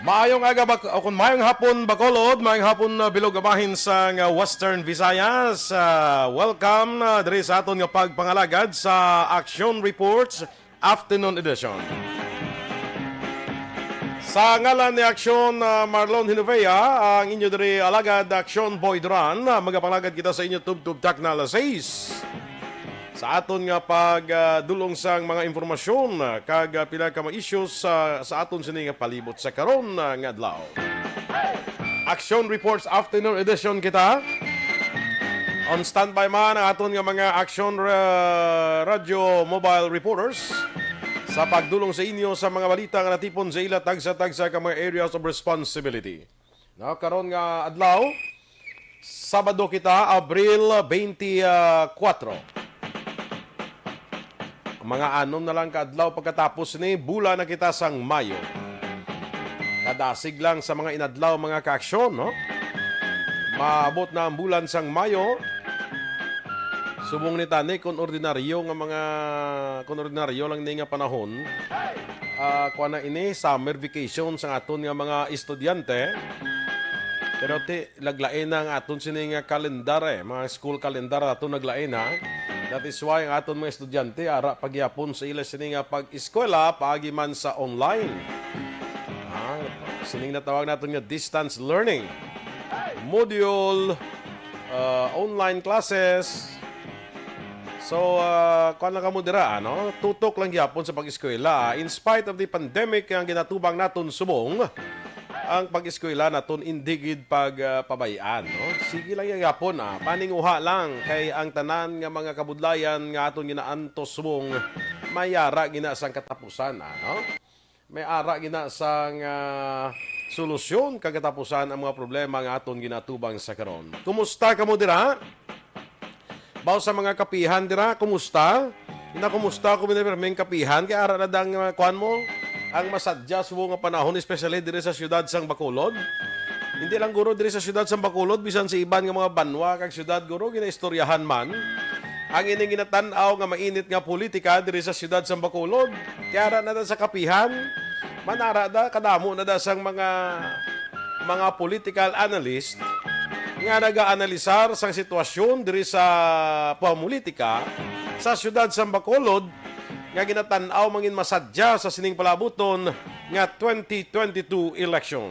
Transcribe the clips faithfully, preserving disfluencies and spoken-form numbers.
Maayong aga, Bac-, o kung maayong hapon, Bacolod, maayong hapon, uh, bilog nga bahin sang, uh, Western Visayas. Uh, welcome, uh, diri sa aton nga pagpangalagad sa Action Reports Afternoon Edition. Sa ngalan ni Action, uh, Marlon Hinovea, ang inyo diri alagad, Action Boy Duran, uh, magapangalagad kita sa inyo tubtob takna alas sais. Sa aton nga pag, ah, dulong sang mga impormasyon, ah, kag, ah, pila ka mga issues sa, sa aton sini nga palibot sa karon, ah, nga adlaw. Action Reports Afternoon Edition kita. On standby man ang aton nga mga Action Ra-, Radio Mobile Reporters sa pagdulong sa inyo sa mga balita nga natipon sa ila tagsa-tagsa ka mga areas of responsibility. No, karon nga adlaw, Sabado kita, Abril twenty-four. Mga anom na lang ka adlaw pagkatapos ni, bula na kita sang Mayo. Kadasig lang sa mga inadlaw, mga kaaksyon, no? Maabot na ang bulan sang Mayo. Subong ni tani, kung ordinaryo nga mga, kung ordinaryo lang ni nga panahon, ah, kuwan na ini, summer vacation sa aton nga mga estudyante. Pero ti, naglain na ang aton sini nga kalendar, eh, mga school calendar aton naglain, ha. That is why ang aton mga estudyante ara pa gyapon sa ila sini nga pag-eskwela paagi man sa online. Ah, sining natawag naton nga distance learning, module, ah, online classes. So, ah, kuwan lang kamo dira, ano? Tutok lang gyapon sa pag-eskwela. In spite of the pandemic nga ginatubang naton subong, ang pag-eskwela naton indi gid pag, ah, pabayaan, no? Sige lang gyapon, ah. Paninguha lang kay ang tanan nga mga kabudlayan nga aton ginaantos subong may ara gina sang katapusan, ano? May ara gina sang, ah, solusyon kag katapusan ang mga problema nga aton ginatubang sa karon. Kumusta kamo dira? Baw sa mga kapihan dira, kumusta? Ina, kumusta ko, mga pirming kapihan? Kay ara na dang, ah, kuwan mo, ang masadya subong nga panahon, especially diri sa siyudad sang Bacolod. Hindi lang guro diri sa siyudad sang Bacolod, bisan sa iban nga mga banwa kag siyudad, guro, ginaistoryahan man ang ining ginatan-aw nga mainit nga politika diri sa siyudad sang Bacolod. Kay ara na da sa kapihan, manara da, kadamo na da sang mga, mga political analyst nga nagaanalisar sang sitwasyon diri sa pamolitika sa siyudad sang Bacolod nga ginatan-aw mangin masadya sa sining palabuton nga twenty twenty-two election.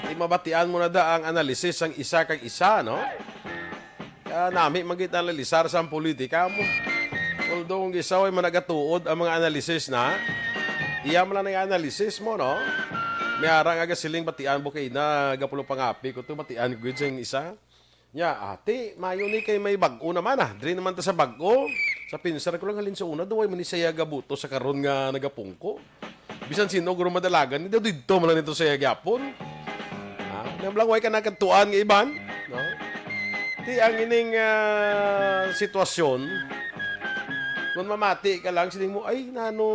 Di mabatian mo na da ang analysis sang isa kag isa, no? Ah, nami man gid analisar sang politika mo. Although kung isa way managatuod ang mga analysis na, iya man lang ang analysis mo, no? May ara nga gasiling batian mo kay na gapulo pangapi ko to, batian ko gid sang isa. Nya, ati, mayo ni kay may bag-o naman, ah. Diri naman ta sa bag-o. Sa pinsar ko lang, halin sa una, daw ay man ni saya gabuto sa karon nga nagapungko. Bisan sino guro madalagan, ni daw didto man lang nito saya gyapon. Ha? Nang lang way ka nakadtuan nga iban, no? Ti ang ining, ah, sitwasyon, kung mamati ka lang, siling mo, "Ay, nano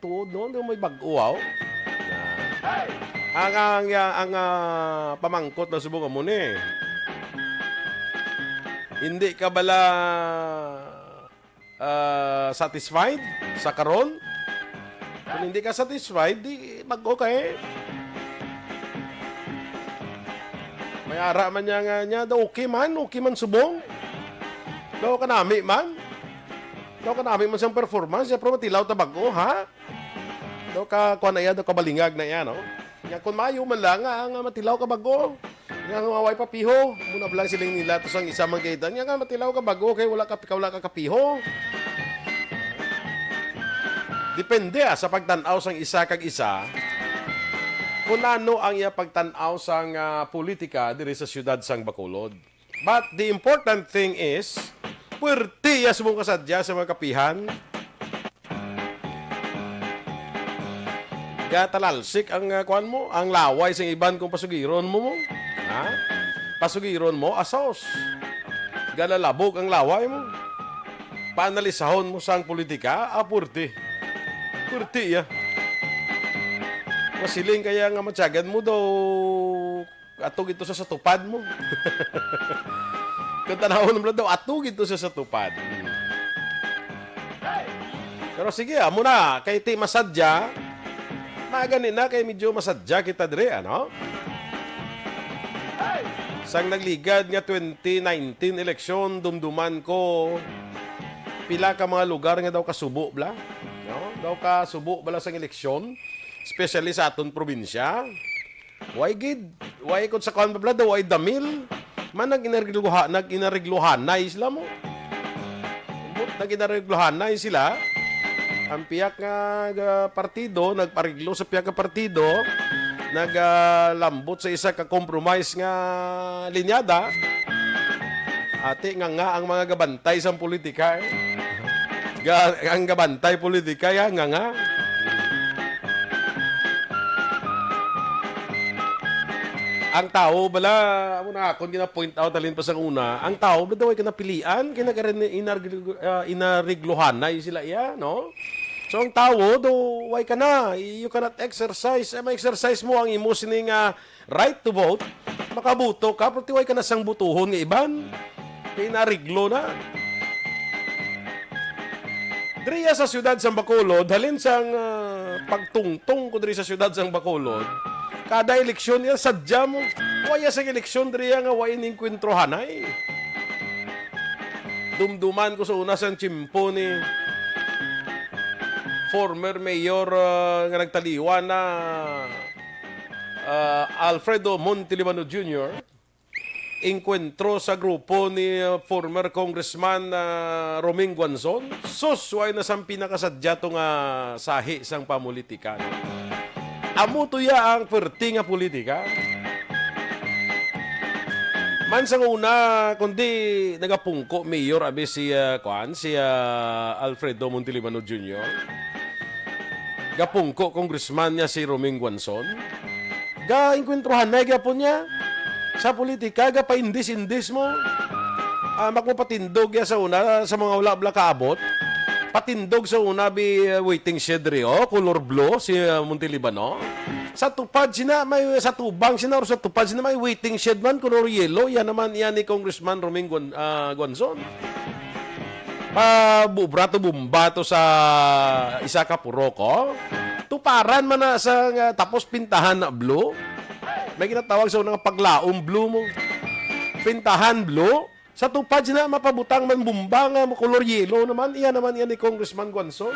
tuod, no? Daw may bag-o, aw." Yan. Ang, ang, ang, ah, pamangkot na subong amo ni. Hindi ka bala, ah, satisfied sa karon? Kung hindi ka satisfied, di mag-okay. May ara man niya nga, niya, daw okay man, okay man subong. Daw kanami man. Daw kanami man siyang performance, siya, pero matilaw ta bag-o, ha? Daw ka, kuwan na iya, daw kabalingag na iya, no? Nga, kung maayo man lang, nga, nga matilaw ka bag-o. Nga, nga way papiho. Muna pa lang siling nila, to sang isa man kay Dan. Nga, nga matilaw ka bag-o, kay wala ka, ka, wala ka kapiho. Depende, ah, sa pagtan-aw sang isa kag isa, kung ano ang iya pagtan-aw sang, ah, politika diri sa siyudad sang Bacolod. But the important thing is, puwerte iya subong kasadya sa mga kapihan. Gatalalsik ang, ah, kuwan mo, ang laway sa iban kung pasugiron mo mo. Ha? Pasugiron mo, asos. Galalabog ang laway mo. Paanalisahon mo sang politika, ah, puwerte. Puwerte iya. Masiling kaya nga matyagan mo daw ato gid to sa, sa tupad mo. Kung tanawon mo lang daw, ato gid to sa, sa tupad. Hmm. Pero sige, amo na. Kay ti masadya, magani na kay medyo masadya kita diri, ano? Sang nagligad nga twenty nineteen eleksyon, dumduman ko pila ka mga lugar nga daw kasubo bala, no? Daw kasubo bala sang eleksyon, especially sa aton probinsya. Way gid, way kung sa kuan pa bala daw, way damil. Man, nag-inarigluha-, nag-inarigluhanay sila mo. Nag-inarigluhanay sila. Ang piyak nga, nga partido, nagpariglo sa piyak nga partido, nagalambot sa isa ka compromise nga linyada. Ati nga nga ang mga gabantay sang politika, eh. Ga-, ang gabantay politika, ya, nga nga. Ang tawo bala, amo na akon gina-point out halin pa sang una, ang tawo bala daw ay kanapilian, kay nag-, inarg-, ah, inarigluhanay sila iya, no? So, ang tawo do, way ka na, you cannot exercise, eh, ma-exercise mo ang imo sini nga right to vote, makaboto ka, pero ti way ka na sang butuhon nga iban. Kay nariglo na. Diriya sa siyudad sang Bacolod, halin sang, ah, pagtungtong ko diri sa siyudad sang Bacolod, kada eleksyon niya, sadya mo, waya sang eleksyon diriya nga way ningkwentro hanay. Dumduman ko sa una sang tiyempo ni former mayor, ah, nga nagtaliwan na, ah, Alfredo Montelibano Junior, engkwentro sa grupo ni, ah, former Congressman, ah, Roming Guanzon. Sus, way na sang pinakasadya to nga sahi sang pamulitika, no? Amo to ya ang perti nga politika. Man sang una, kundi nagapungko mayor abi si, ah, kuan, si, ah, Alfredo Montelibano Junior. Gapungko congressman niya si Roming Guanzon. Gaengkwentruhanay gyapon niya sa politika, gapaindis-indis mo. Ah, magpapatindog ya sa una, sa mga wala bala kaabot. Patindog sa una, bi, uh, waiting shed diri, oh, color blue, si, uh, Montelibano. Sa tupad sina, may, sa tubang sina, or sa tupad sina, may waiting shed man, color yellow. Yan naman, yan ni Congressman Roming Guan-, ah, Guanzon. Pabubra to, bomba to sa isa ka purok, oh. Tuparan man na sa, nga, tapos pintahan na blue. May ginatawag sa una nga paglaom blue mo. Pintahan blue. Sa tupad sina mapabutang man bomba nga makulor yelo naman, iya naman iya ni Congressman Guanzon.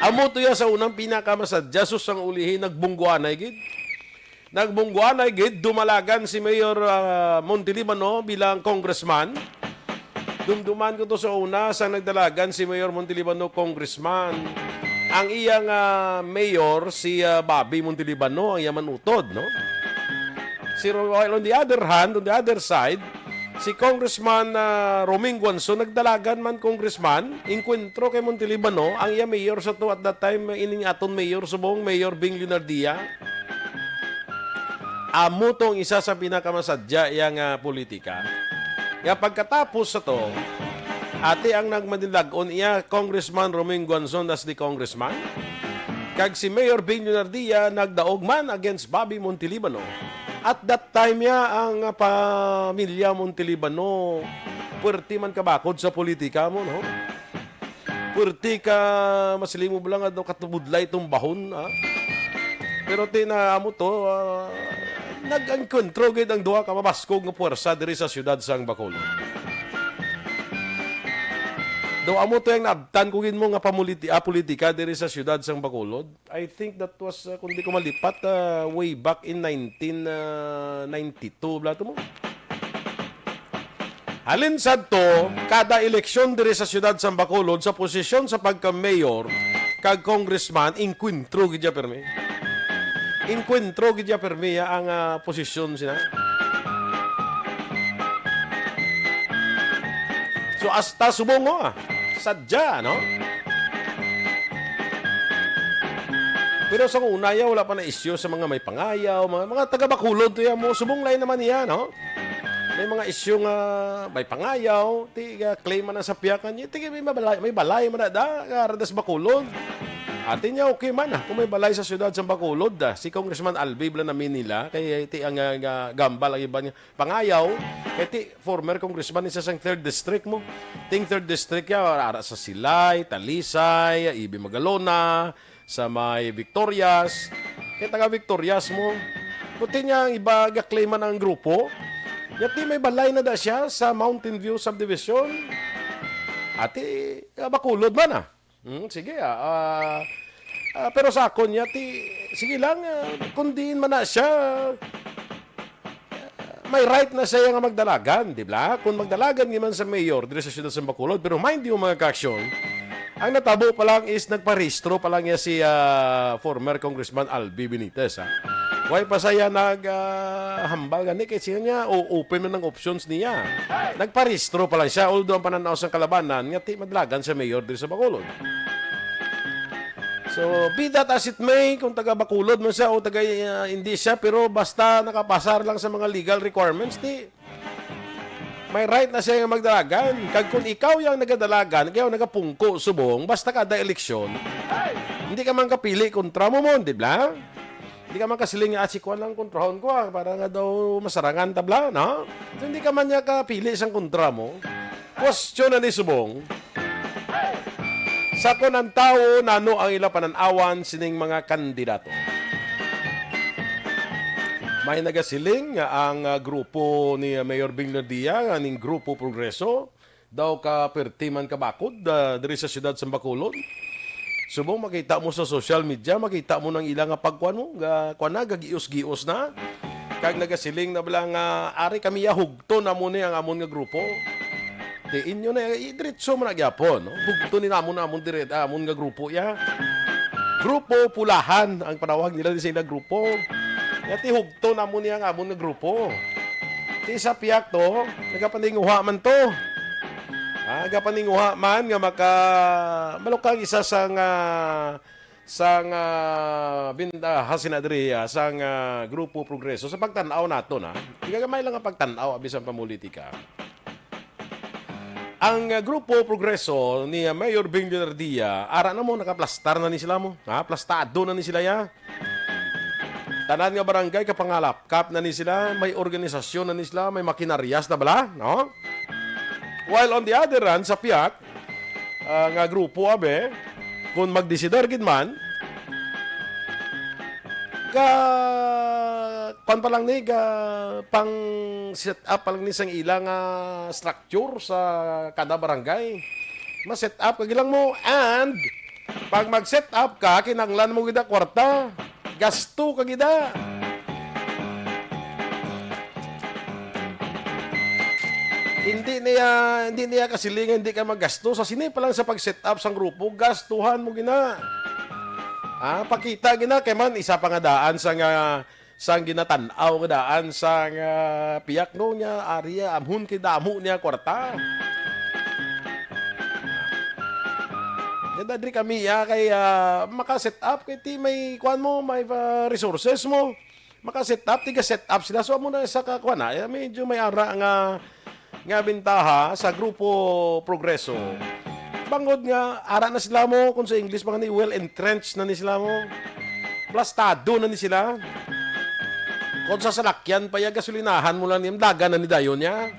Amo to iya sa unang pinakamasadya, sus, ang ulihi, nagbungguanay gid. Nagbungguanay gid, dumalagan si Mayor, ah, Montelibano bilang congressman. Dumduman ko to sa una, sa nagdalagan si Mayor Montelibano congressman. Ang iyang, ah, mayor, si, ah, Bobby Montelibano, ang iya man utod, no? Si Ro-, while on the other hand, on the other side, si Congressman, ah, Roming Guanzon, nagdalagan man congressman, inkwentro kay Montelibano, ang iya mayor sa to at that time, ining aton mayor subong, Mayor Bing Leonardia. Amo tong isa sa pinakamasadya iya nga politika. Nga pagkatapos sa to, ati ang nagmanilag-on iya, Congressman Roming Guanzon as the congressman. Kag si Mayor Bing Leonardia nagdaog man against Bobby Montelibano. At that time ya ang pamilya Montelibano, puwerte man kabakod sa politika mo, no? Puwerte ka, masiling mo ba lang, ano, katubudlay tumbahon, ha? Pero tina mo to, ah, nag-engkwentro gid ang duha ka mabaskog nga puwersa diri sa siyudad sang Bacolod. Do amo to ang naabtan ko gid mo nga pamuliti-, ah, politika diri sa siyudad sang Bacolod. I think that was, uh, kung di ko malipat, uh, way back in nineteen ninety-two, bala to mo. Halin sadto, kada eleksyon diri sa siyudad sang Bacolod, sa posisyon sa pagka-mayor kag congressman, inkwentro gid ya permi. Inkwentro gid ya permi ya ang, ah, posisyon sina. So, hasta subong, oh, ah, sadya, no? Pero sa una, ya, wala pa na isyu sa mga may pangayaw, mga, mga taga Bacolod to, ya, mo, subong lain naman niya, no? May mga isyu nga may pangayaw, ti, ah, claim man na sa piyakan niya, ti, may balay, may balay man na da, nga radas Bacolod. Ati niya, okay man, ah, kung may balay sa siyudad sa Bacolod, ah, si Congressman Albi bala namin nila, kay ti ang, ah, nga, gambal ang iban nga pangayaw, kay ti former congressman ni sa sang third district mo. Ting third district ya, ara sa Silay, Talisay, Ibi Magalona, sa may Victorias. Kay taga Victorias mo. Buti niya ang iba gaklaiman ang grupo. Yati may balay na da siya sa Mountain View Subdivision. Ati, ah, Bacolod man, ah. Hmm, sige, ah. Ah, ah, pero sa akon niya, ti, sige lang, ah, kung diin man na siya, may right na siya nga magdalagan, di ba? Kung magdalagan nga man sa mayor diri sa siyudad sa Bacolod, pero mind you, mga ka-aksyon, ang natabo pa lang is nagparehistro pa lang niya si, ah, former Congressman Albi Benitez, ha? Way pa siya nag, ah, hambal gani kay siya niya, o open man ang options niya. Nagparehistro pa lang siya, although ang pananaw sang kalabanan nga ti madalagan sa mayor diri sa Bacolod. So, be that as it may, kung taga Bacolod man siya o taga, ah, hindi siya, pero basta nakapasar lang sa mga legal requirements, ti may right na siya nga magdalagan. Kag kung ikaw yang nagadalagan, ikaw nagapungko subong, basta kada eleksyon, hindi ka man kapili kontra mo, mo, di ba? Hindi ka man kasiling nga, "Ah, si Kwan lang kontrahon ko, ah, para nga daw masarangan tabla," no? So, hindi ka man niya kapili sang kontra mo. Question na ni subong. Sa kon ang tawo, nano ang ila panan-awan sining mga kandidato? May nagasiling nga ang, ah, grupo ni Mayor Bing Lodia, nga ning Grupo Progreso, daw ka perti man kabakod, ah, diri sa siyudad sa Bacolod. Subong makita mo sa social media, makita mo nang ila nga pagkuan mo, ga, kuan na, gagios-gios na. Kag nagasiling na bala nga, "Ari kami ya, hugton namo ni ang amon nga grupo." Ti inyo na, i-, diretso man na gyapon, no? Bugto ni namon, amon dire-, amon nga grupo ya. Grupo Pulahan ang panawag nila sa ila grupo. Nga ti hugto namon ni ang amon nga grupo. Ti sa piyak to, nagapaninguha man to. Ah, nagapaninguha man nga maka-, malukang isa sang, ah, sang, ah, bintaha sina diri, ah, sang, ah, Grupo Progreso. Sa pagtan-aw nato na, igagamay lang ang pagtan-aw abi sa pamolitika. Ang, ah, Grupo Progreso ni, ah, Mayor Bing Leonardia, ara na mo, nakaplastar na ni sila mo. Ha? Plastado na ni sila, ya. Tanan nga barangay, kapangalapkap na ni sila, may organisasyon na ni sila, may makinaryas na bala, no? While on the other hand, sa piyak, ah, nga grupo, abe, kung magdesider gid man, ga, kwan pa lang ni, ga, pang set up pa lang ni sang ila nga structure sa kada barangay. Ma-set up kag ilang mo, and pag mag-set up ka, kinahanglan mo gid ang kwarta. Gasto ka gid, ah. Hindi niya, hindi niya kasilingan, hindi ka magasto. Sa sini pa lang sa pag-set up sang grupo, gastuhan mo gina. Ah, pakita gina, kay man, isa pa nga daan sa nga, sang ginatan-aw nga daan sa nga piyak, no, niya, ari, amhon kay damo niya kwarta. Ganda diri kami, ah, kay, ah, maka-set up, kay ti may, kuan mo, may, ah, resources mo. Maka-set up, tiga-set up sila. So, amo na sa ka-, kuan na, eh, medyo may ara nga, nga bintaha sa Grupo Progreso. Bangod nga, ara na sila mo, kung sa English, mga ni well entrenched na ni sila mo. Plastado na ni sila. Kung sa salakyan pa, ya gasolinahan mo lang ni, dagan na ni dayon niya.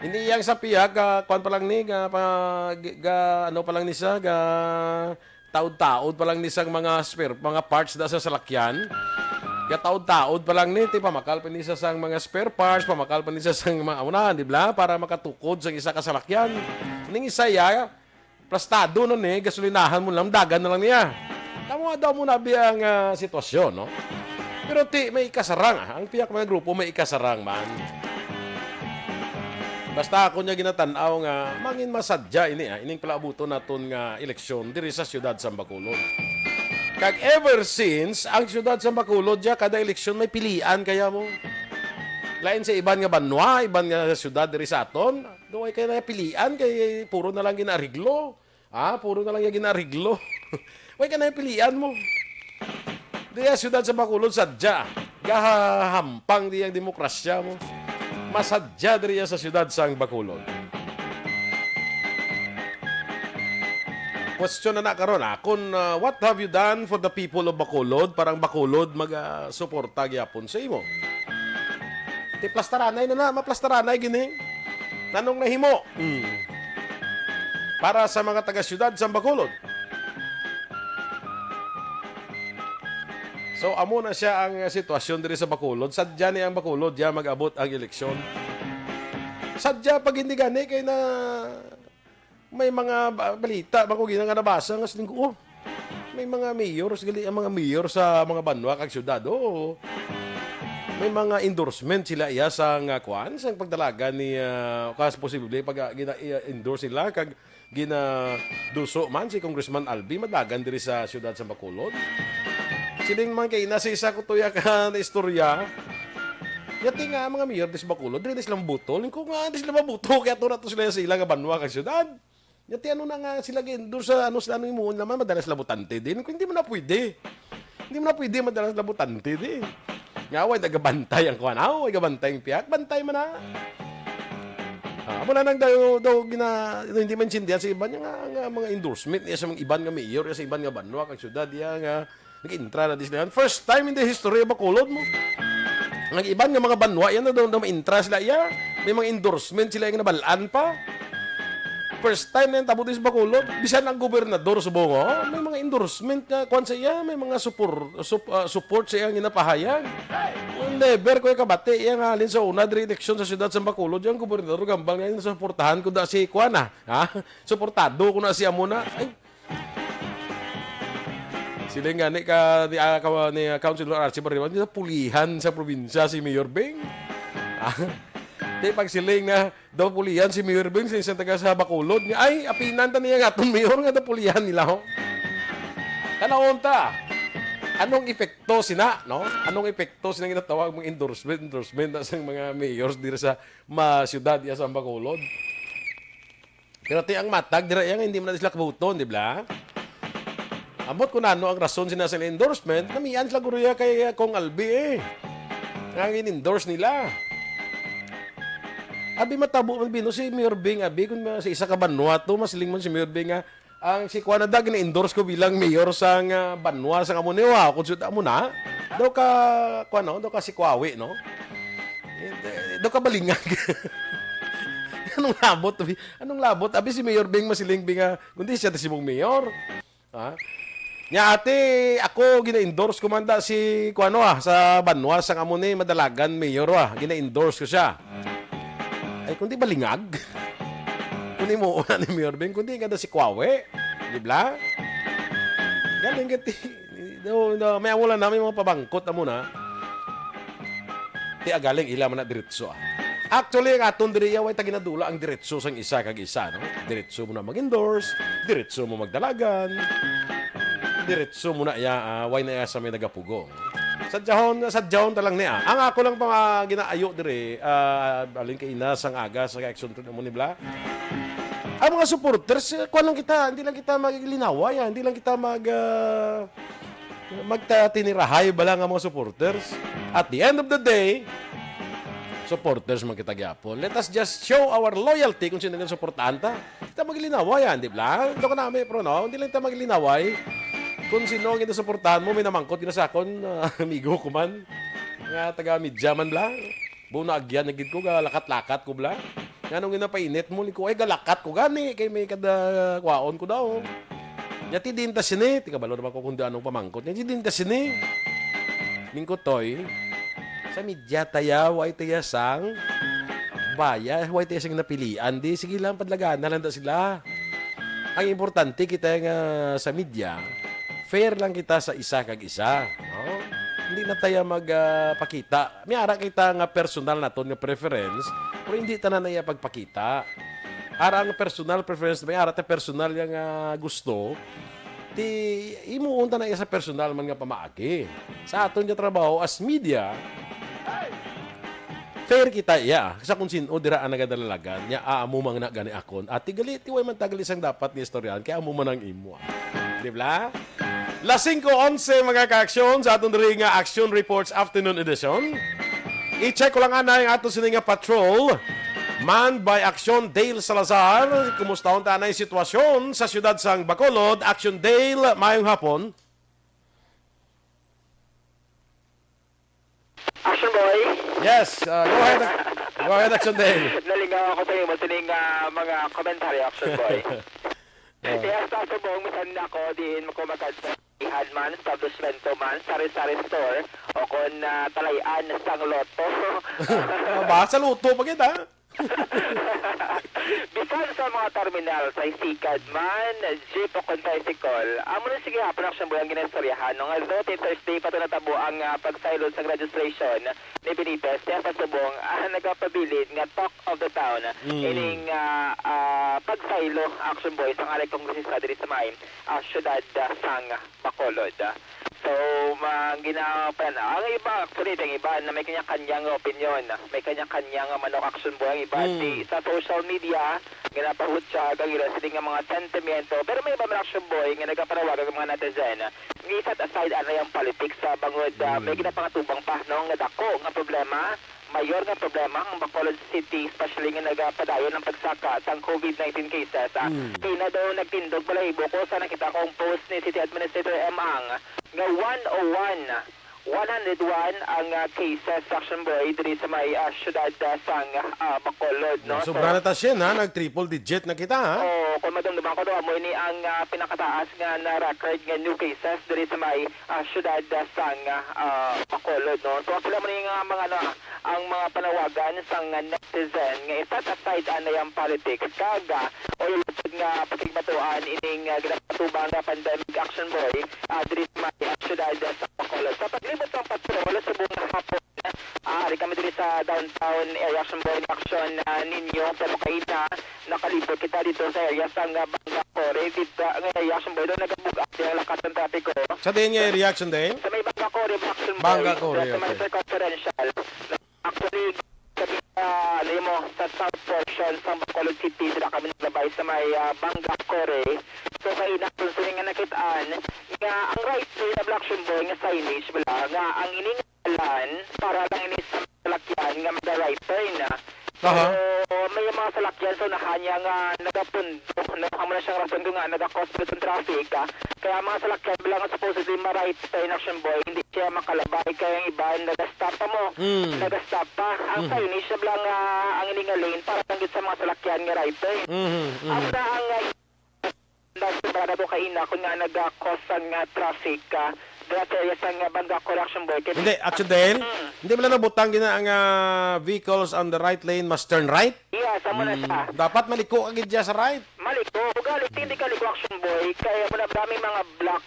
Hindi yang sa piyak, ah, kuan pa lang ni, ga, pa, ga, ano pa lang ni siya, ga, taod-taod pa lang ni sang mga spare, mga parts da sa salakyan. Gataod-taod pa lang ni, ti pamakal pa ni sa sang mga spare parts, pamakal pa ni sa sang mga, una, di ba? Para makatukod sang isa ka salakyan. Ning isa ya, plastado na ni, gasolinahan mo lang, dagan na lang niya. Tama daw mo na bi ang, ah, sitwasyon, no? Pero ti, may ikasarang, ah. Ang piyak mga grupo, may ikasarang man. Basta ako niya ginatan-aw nga mangin masadya ini, ah, ining palaabuton naton nga eleksyon diri sa siyudad sa Bacolod. Kag ever since, ang siyudad sa Bacolod, ya, kada eleksyon may pilian kaya mo. Lain sa iban nga banwa, iban nga siyudad diri sa aton, do ay kaya na pilian kay puro na lang ginaariglo. Ah, puro na lang yung ginaariglo. Way ka na yung pilian mo. Diya siyudad sa Bacolod, sadya. Gahahampang diya ang demokrasya mo. Masadya diriya sa siyudad sang Bacolod. Question na na karon, ah, kung, ah, what have you done for the people of Bacolod para ang Bacolod mag, ah, suporta gyapon sa imo? Ti plastaranay na na, maplastaranay gini. Nanong nahimo? Hmm. Para sa mga taga-siyudad sa Bacolod. So, amo na siya ang sitwasyon diri sa Bacolod. Sadya ni ang Bacolod, ya mag-abot ang eleksyon. Sadya pag hindi gani kay na may mga ba-, balita ba ko gina nga nabasa nga sining, oh, may mga mayor, gali ang mga mayor sa mga banwa kag syudad, oh. May mga endorsement sila iya sa nga kwan, sa pagdalagan ni, ah, kas posible pag, ah, gina-, i-endorse nila kag ginaduso man si Congressman Albi madalagan diri sa siyudad sa Bacolod. Siling man kay ina sa isa ko tuya ka na istorya. Yati nga mga mayor dis Bacolod, dili sila mabuto. Lingko nga, di sila mabuto, kaya to na to sila sa ila nga banwa kag syudad. Yati ano na nga sila gi-endorse sa ano sila, ano imuon naman, madala sila botante din. Kung hindi mo na pwede. Hindi mo na pwede madala sila botante din. Nga, way nagabantay ang kuwan. Aw, way gabantay ang pihak. Bantay man na. Ah, amo na nang daw, daw gina, hindi maintindihan sa iban nga, nga mga endorsement niya sa mga iban nga mayor, sa iban nga banwa, kag syudad, iya nga nag-intra na di sila. First time in the history of Bacolod mo. Ang iban nga mga banwa, yan na daw, daw maintra sila, iya. May mga endorsement sila yung nabalaan pa. First time na yung tabo din sa Bacolod. Bisan ang gobernador subong, oh, may mga endorsement nga, kwan sa iya, may mga support, sup-, ah, support sa iya nga ginapahayag. Never ko kabati iya nga halin sa una, diri eleksyon sa siyudad sa Bacolod, yung gobernador gambal nga, "Suportahan ko da si kwan, ah." Ha? "Suportado ko na siya muna." Ay. Sila nga ni ka, ni, ah, ka-, ni, ah, Councilor Archie Barriban, "Pulihan sa probinsya si Mayor Beng." Ah. Di pag siling na daw pulihan si Mayor Beng, sa isang taga sa Bacolod, nga, "Ay, apinan ta niya nga atong mayor nga daw pulihan nila, ho." Tanawon ta, anong epekto sina, no? Anong epekto sina ginatawag mga endorsement, endorsement na sa mga mayors diri sa mga syudad iya sa Bacolod? Pero ti ang matag, dira iya nga hindi man na sila kabuton, di ba? Ambot kung ano ang rason sina sa endorsement, namian sila guruya kay, uh, Kong Albi, eh. Nga gin-endorse nila. Abi, matabo man bino si Mayor Bing, abi, kung ma-, sa isa ka banwa to, masiling man si Mayor Bing nga, ang si Kuan na da, gina-endorse ko bilang mayor sa nga banwa sa amo ni, wow, kung suda mo na. Daw ka, kuan, no? Daw ka si Kuawi, no? Eh, daw ka balingag. Anong labot, abi? Anong labot? Abi si Mayor Bing masiling, Bing, ah, kundi siya ta si mong mayor. Ha? Nya, ate, ako, gina-endorse ko man da si, kuano, ah, sa banwa, sa amo ni, madalagan, mayor, ah. Gina-endorse ko siya. Ay, kundi balingag. Kundi mo, una ni Mayor Bing, kundi nga da si Kuawi. Di ba? Galing ka, ti-, no, no, may amo lang namin mga pabangkot, amo na. Ti agaling ila man na diretso, ah. Actually, ang aton diri, way ta ginadula ang diretso sang isa kag isa, no? Diretso mo na mag-endorse, diretso mo magdalagan, diretso mo na iya, ah, way na iya sa may nagapugong. Sadyahon, sadyahon ta lang niya. Ang ako lang pa ginaayo diri, ah, alin kay ina sang aga sa action to mo ni Bla. Ang mga supporters, eh, kuwan lang kita, hindi lang kita maglinaway, ah, hindi lang kita mag, ah, magtatinirahay ba lang ang mga supporters. At the end of the day, supporters man kita gyapon. Let us just show our loyalty kung sino ang suportahan ta. Kita maglinaway, ah, di ba? Ito ka namin, pro, no? Hindi lang kita maglinaway. Kung sino ang suportahan mo, may namangkot gina sa akon, ah, amigo ko man. Nga taga media man, bla. Buno agyan na gid ko, galakat-lakat ko, bla. Nganong ginapainit mo, ni ko, ay, galakat ko gani, kay may kada kwaon ko daw. Nya, ti din ta sini, ti kabalo naman ko kung di anong pamangkot. Nya, ti din ta sini. Mingkotoy, sa media taya, way taya sang baya, way taya sang napilian. Di, sige lang, padlagana lang ta sila. Ang importante kita nga sa media, fair lang kita sa isa kag isa, no? Hindi na tayo mag, ah, pakita. May ara kita nga personal naton nga preference, pero hindi tanan na iya pagpakita. Ara ang personal preference, may ara ta personal yang, ah, gusto. Ti, imuon ta na iya sa personal man nga pamaagi. Sa aton nga trabaho as media, fair kita iya sa kung sin-o dira ang nagadalalagan niya, ah, amo man na gani akon. Ati gali, ti way man tagali sang dapat ni istoryahan, kay amo man ang imo. Di ba? Las singko onse, mga ka-aksyon, sa aton diri nga Action Reports Afternoon Edition. I-check ko lang anay ang ato sini nga patrol. Manned by Action Dale Salazar. Kumusta unta na ang sitwasyon sa siyudad sang Bacolod? Action Dale, mayong hapon. Action Boy. Yes, uh, go ahead. Go ahead, Action Dale. Nalingaw ako sa imo sining ah, mga commentary, Action Boy. Oh. Kaya sa subong, misan ako diin ko magkadto, ihan man, establishmento man, sari-sari store, o kon ah, talay-an sang loto. Ah, ba sa luto pa kita? Bisan sa mga terminal, sa sikad man, jeep o kon tricycle, amo na sige hapon, Action Boy, ang ginaistoryahan. No, nga daw ti Thursday pa to natabo ang ah, pagsaylo sang registration ni Benitez, kaya sa subong ah, nagapabilin nga talk of the town Mm. ining ah, ah, pagsaylo, Action Boy, sang ari kongresista diri sa may ah, siyudad ah, sang Bacolod. So, ma ginapan ang iba, actually, ang iba na may kanya-kanya nga opinion, may kanya-kanya nga manok, Action Boy, ang iba Mm. di sa social media, ginapahutyag ang ila sini nga mga sentimiento. Pero may iba man, Action Boy, nga nagapanawagan ang mga netizen nga i-set aside anay ang politics sa bangod ah, may Mm. ginapangatubang pa, no, nga dako nga problema, mayor nga problema ang Bacolod City, especially nga nagapadayon ang pagsaka sang COVID nineteen cases. Ah, Mm. kay na daw nagtindog balahibo ko sa nakita kong post ni City Administrator M. Ang nga one oh one, one hundred one ang ah, cases, Action Boy, diri sa may ah, siyudad ah, sang ah, Bacolod, no? Sobra na ta siya, ha? Nag-triple digit na kita, ha? Oh, kung madumduman ko, no, amo ini ang ah, pinakataas nga na record nga new cases diri sa may ah, siyudad ah, sang ah, Bacolod, no? So, sila mo ni nga mga, ano, ang mga panawagan sang netizen nga i-set aside anay ang politics kag ah, o yung lupod nga pakigbatuan ining ah, ginapatubang nga pandemic, Action Boy, ah, diri sa may ah, siyudad ah, sa Bacolod. Sa paglibot sang patrol subong nga hapon, ah, ari kami diri sa downtown area, Action Boy, ni Action ah, ninyo, pero kaina nakalibot kita dito sa area sang ah, Bangga Core, dito nga area, Action Boy, daw nagabug-at ang lakat ng trapiko. Sa diin nga area, Action Dale? Sa may Bangga Core, Action Boy, Bangga Core, sa may okay. Circumferential. Actually, sa, ah, ano yun mo, sa south portion sa Bacolod City, dira kami naglabay sa may ah, Bangga Core. So, kaina, kung sino nga nakitaan, nga ang right lane of, Action Boy, nga signage bala, nga ang ining lan para lang ini sa salakyan nga maga-right turn. Aha. Pero may mga salakyan sa unahan niya nga nagapundo, no? Amo na siyang rason ko nga naga-cause dito ang traffic, ah. Kaya ang mga salakyan bala nga supposedly ma-right turn, Action Boy, hindi siya makalabay, kaya ang iba nagastop pa mo. Mm. Nagastop pa. Ang Mhm. signage na bala nga ang ini nga lane para lang gid sa mga salakyan nga right turn. Mhm, mhm. Amo na ang ah, Nagsimba na to kaina kung nga nag-cause ang ah, traffic ah, dira sa area sang ah, Bangga Core, Action Boy. Kay Hindi, Action Dale. Mm. Hindi ba lang nabutang gina ang ah, vehicles on the right lane must turn right? Yes, amo na siya. Mm, dapat maliko ka gid dyan sa right. Maliko, ugalit hindi ka liko, Action Boy, kaya mo na maraming mga block,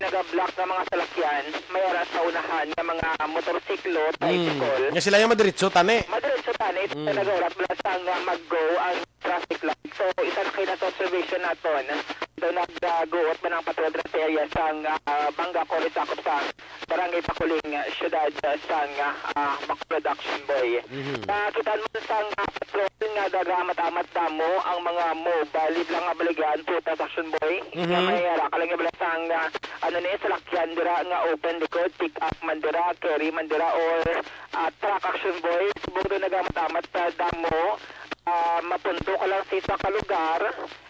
naga-block nga mga salakyan, may ara sa unahan nga mga motorsiklo, tricycle. Mm. Nga sila yung madiritso, tani. Madiretso tani, Mm. talaga oras bala sa nga mag-go ang traffic light. So, isa na kayo na sa observation naton. So, nag-guot man ang patrol sa area sang ah, Bangga Core, sakop sa Barangay Pakuling, ah, siyudad ah, sang ah, Bacolod, Action Boy. Mhm. Nakita mo sa nga patrol nga nagamat-amat damo ang mga mobile, di lang nga baligyan, putas, Action Boy. Mhm. Nga may ara ka lang nga bala sang ah, ano ni, salakyan dira nga open likod, pick up man dira, carry man dira, or ah, truck, Action Boy. Subong daw nagamat-amat sa damo, ah, mapunto ka lang sa isa ka lugar,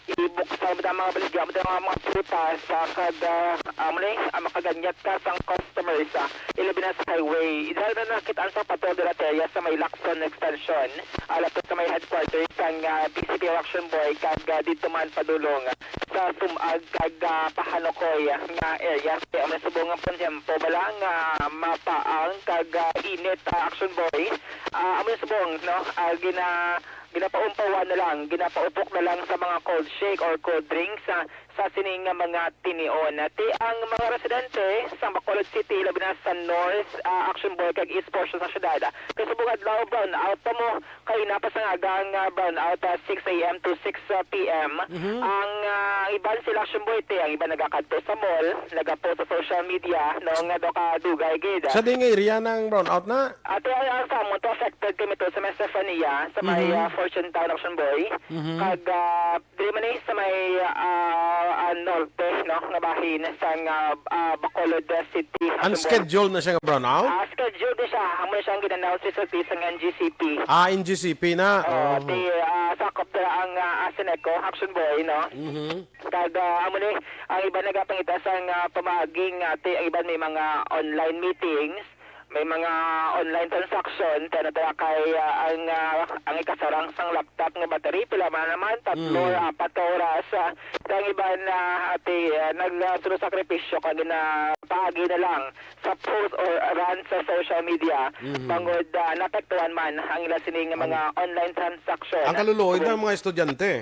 ibuksan mo ang mga baligya mo, ang mga prutas, ah, kag ah, amo ni, ah, makaganyat ka sang customers, ah, ilabi na sa highway. Dahil na nakit-an sa patrol dira sa area sa may Lacson Extension, ah, lapit sa may headquarters sang ah, B C P, Action Boy, kag ah, dito man padulong sa Sumag kag ah, Pahanukoy nga area. Kaya amo ni subong nga pon tiyempo bala nga mapaang kag ah, init, ah, Action Boy. Ah, amo ni subong, no? Ah, gina ginapaumpawan na lang, ginapaupok na lang sa mga cold shake or cold drinks sa, sa sining nga mga tinion. Ti ang mga residente sa Bacolod City, labi na sa North, ah, Action Boy, kag East portion sa syudad, ah, kay subong adlaw, brown out pa mo, kaina pa sa nga agang, ah, brown out, ah, six A M to six P M. Mhm. Ang ah, iban sila, Action Boy, ti ang iban nagakadto sa mall, nagapost sa social media, no, nga daw kadugay gid. Sa di nga area ng brown out na? Ate, ay, ang sa amon to, affected kami to sa may Stefania, sa may Mhm. ah, Fortune Town, Action Boy. Mhm. Kag ah, diri man eh, sa may ah, ah, norte, no, nga bahin sa nga ah, Bacolod City, Unscheduled na siya nga brownout? Ah, scheduled na siya. Amo na siya ang gin-announce recently sang N G C P. Ah, N G C P na. Oh, Oh. ti, ah, sakop dira ang, ah, Aseneco, Action Boy, no? Mhm. Kag, ah, amo ni, ang iban nagapangita sang, ah, pamaagi nga ti, ang iban may mga online meetings, may mga online transaction, kaya na dira kay, ah, ang, ah, ang ikasarang sang laptop nga battery, pila man naman, tatlo Mm. or apat ka oras, ah, kay ang iban, ah, ati, ah, nagsulusakripisyo kag ginapaagi na lang sa post or rant sa social media, Mhm. bangod, ah, naapektuhan man ang ila sini nga Ang mga online transaction. Ang kaluluoy na mga estudyante.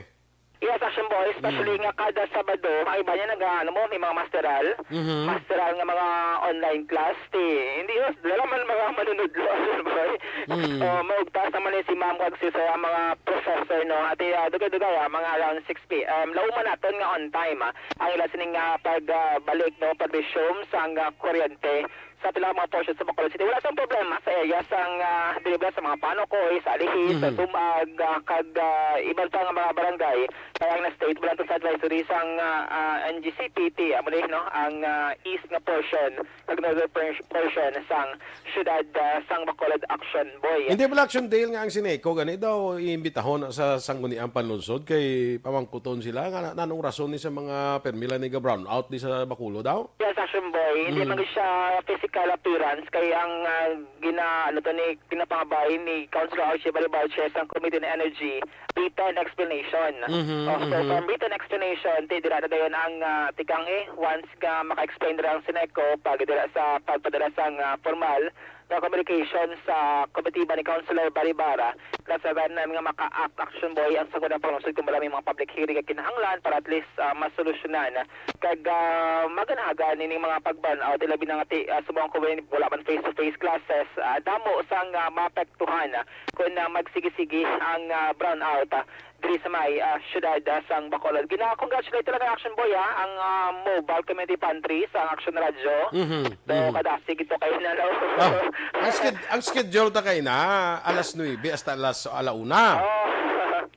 Yes, Action Boy, especially Mm. nga kada Sabado, ang iba niya nag, ano mo, may mga masteral. Mhm. Masteral nga mga online class, ti, hindi, yes, dala man mga manunudlo, Action Boy. Mm. Oh, maugtas naman ni si ma'am kag si sir ang mga professor, no? Ati, ah, dugay-dugay, ah, mga around six p m. Lauman naton nga on time, ah, ang ila sining, ah, pag, ah, balik, no? Pag-resume sang, ah, kuryente sa pila mga portion sa Bacolod City. Wala sang problema sa area sang, ah, delivery sa mga Panocoy, sa Alihis, sa Mhm. Sumag, ah, kag, ah, iban pa nga mga barangay. Kaya ang na-state, wala to sa advisory sang, ah, ah, N G C P T, amo ni, no, ang, ah, east nga portion, kag northern por-, portion sang syudad, ah, sang Bacolod, Action Boy. Hindi pala, Action Dale, nga ang Sineco gani daw iimbitahon sa Sangguniang Panlungsod kay pamangkuton sila nga na-, nanong rason ni sa mga permi lang ni ga-brownout di sa Bacolod daw? Yes, Action Boy. Hindi Mm. man siya physical appearance kay ang, ah, gina-, ano to ni, pinapangabay ni Councilor Archie Balibalche sang Committee on Energy, written explanation. Mhm, Oh, so, mhm. from written explanation, ti dira na dayon ang, ah, tikang, eh, once nga maka-explain dira ang Sineco, pag dira sa pagpadala sang, ah, formal nga communication sa komitiba ni Councilor Baribara, nasa tanan nga maka-act, Action Boy, ang Sangguniang Panlungsod kung wala may mga public hearing nga kinahanglan para at least, ah, masolusyonan kag, ah, maganahan ining mga pag-brownout, ilabi na nga ti, ah, subong kung wala man face-to-face classes, ah, damo sang, ah, maapektuhan, ah, kung, ah, magsigi-sigi ang, ah, brownout, ah, diri sa may, ah, syudad, ah, sang Bacolod. Gina-congratulate talaga, Action Boy, ah, ang, ah, Mobile Community Pantry sa Action Radio. Mhm, So, mhm. kadasig ito kayo na, no? Ah, ang sked-, ang schedule ta kay na alas nuebe hasta alas ala una. Oh.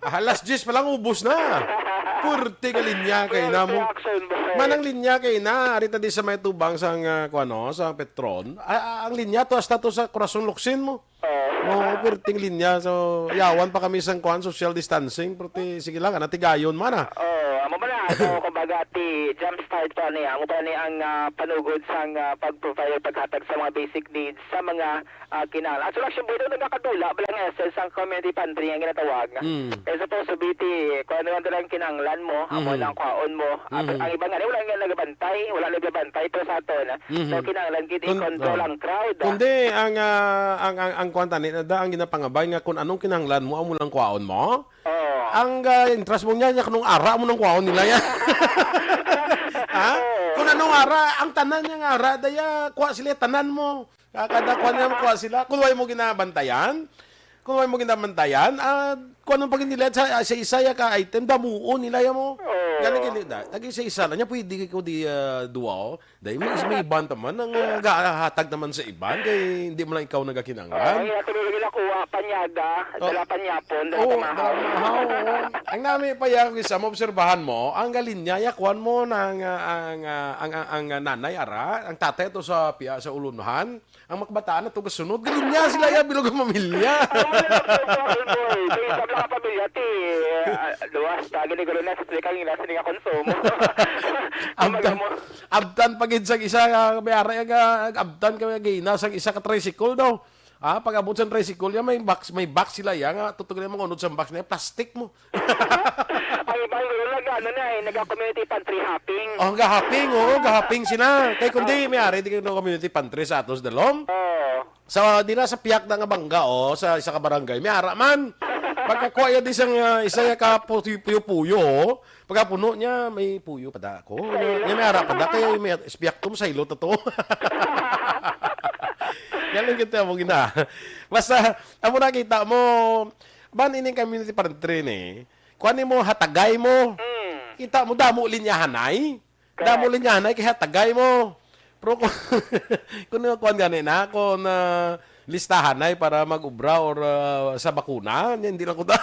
Ah, alas diyes pa lang ubos na. Purti ka linya kay na Purti mo. Action, boy. Manang linya kay na, ari ta di sa may tubang sang, ah, kuwan, no, sa Petron. Ah, ah, ang linya to hasta to sa Corazon Locsin mo. Oh. Oo, perting linya. So, yawan pa kami sang kuwan, social distancing. Perti, sige lang, natigayon man, ah. Oh, amo ba na? So, kumbaga, ti, jump start pa ni, amo pa ni ang, ah, panugod sang, ah, pag-provide, paghatag sa mga basic needs sa mga, ah, kinahanglan. Actually, Action Boy, nagakadula ba lang essence ang community pantry ang ginatawag? Mm. Eh, supposed to be, ti, kung ano lang talagang kinahanglan mo, amo Mhm. lang kwaon mo. At Mhm. ang iba nga, wala nga nagabantay, wala nagbabantay, pero sa aton, Mhm. so, kinahanglan gid Kun-, i-control oh. ang crowd, ah. Kundi ang, ah, ang, ang, ang kwan tani, na da, ang ginapangabay nga kung anong kinahanglan mo, amo lang kwaon mo. Oo. Ang, ah, interest mo niya, niya kung ara mo nang kwaon nila yan. Ha? Oo. Kung anong ara, ang tanan niya nga ara, daya, kwa sila, tanan mo. Ka-, kada kwan niya, kwa sila. Kung way mo ginabantayan, kung way mo ginabantayan, ah, kung anong pag nila sa, sa isa ya ka item, damuon nila ya mo. Oo. Gani gani, da, tag isa-isa lang niya, pwede ko di, ah, duwa, oh. Dahil may, may iban taman ang, ah, gahatag naman sa iban, kay hindi mo lang ikaw nagakinanglan. Ay, ato may ginakuha, panyaga, Oh. dala panyapon, dala Oo, pamahaw. dala pamahaw, oo. Ang nami pa ya, kung isa mo, obserbahan mo, ang galing niya, ya, kuwan mo, na ang, ah, ang, ah, ang, ang, ang, ah, nanay, ara, ang tatay, ito sa, piya, sa ulunhan, ang makabataan na to, gasunod, galing niya, sila, ya, bilog ang mamilya. Ang mga nagsubo, Action Boy, sa isa lang ka pamilya, ti, ah, luwas, ta, gani, gani, na, sa kang ina, sa nga konsumo. Ang Abtan, mga mo- abtan pa gid sa isa, ah, may ara, ah, abtan ka, may gina, sa isa ka tricycle daw. Ah, pag-abot sa tricycle niya, may box, may box sila, ya, nga, tutog na mga unod sa box niya, plastic mo. Ang iba, siguro, nag-, ano na, eh, nag-community pantry hopping. Oh, gahaping, oo, gahaping sila. Kay kundi, may ari, di kayo community pantry sa atos, dalom. Oo. Sa, di na sa piyak na nga bangga, oh, sa isa ka barangay, may ara man. Pagkakuha ya di sang, ah, isa ya ka puyo-puyo, oh. Pagkapuno niya, may puyo pa da ako. Niya may ara pa da, kaya may piyak to, masaylo to to. Yan lang kita mo gina. Basta, amo nakita mo, ban ining community pantry ni, kuan mo, hatagay mo. Mm. Kita mo, damo linyahanay. Damo Correct. linyahanay kay hatagay mo. Pero kung, kung kuan gani na, kung, ah, listahanay para mag-ubra or, ah, sa bakuna, hindi lang ko ta-,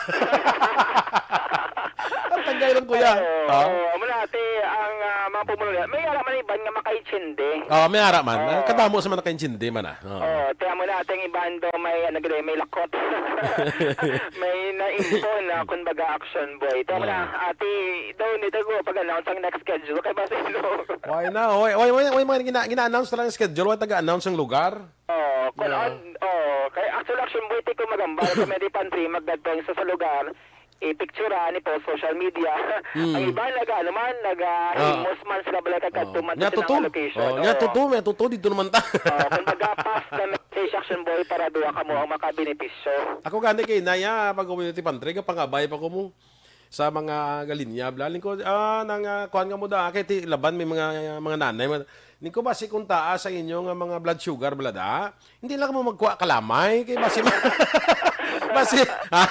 hatagay lang, kuya. Oo, Ha? oo. Amo na, ate, ang, ah, mga pumuno, may ara man iba nga makaintindi. Oh, may ara man. Oo. Kadamo sa man nakaintindi man, ah. Oo. Oo, tiyan mo na, ating iban daw may, ano, gid, may lakot. May na-info na, kumbaga, Action Boy. Tiyan mo na, Ah. ati, daw, nito ko, pag-announce ang next schedule. Kay Basilo. Why na? Why, why, why, why mga gina-, gina-announce na lang ang schedule? Why taga-announce ang lugar? Oo, kung Yeah. on, oo. Kay actual Action Boy, ti ko magambal, comedy pantry, magdadtong sa, sa lugar, i-picturean, i-post social media. Hmm. Ang iba, naga, ano man, naga, Oo. himos man sila, balay, Oo. kagkadto man Nya sa tuto. Kinang location. Oo, nya Oo. tuto, may tuto, dito naman ta. Oo, kung baga, pass the message, Action Boy, para duha ka mo ang makabenepisyo. Ako gani kay Naya, pag community pantry, kapangabay pa ko mo sa mga galinya, bla. Lingkod, ah, nang, ah, kuwan nga mo da, kay ti, laban may mga, mga nanay, mga, lingkod, basi kung taas ang inyo nga mga blood sugar, bla, da? Hindi lang mo magkuha kalamay, kay basi, basi, ha?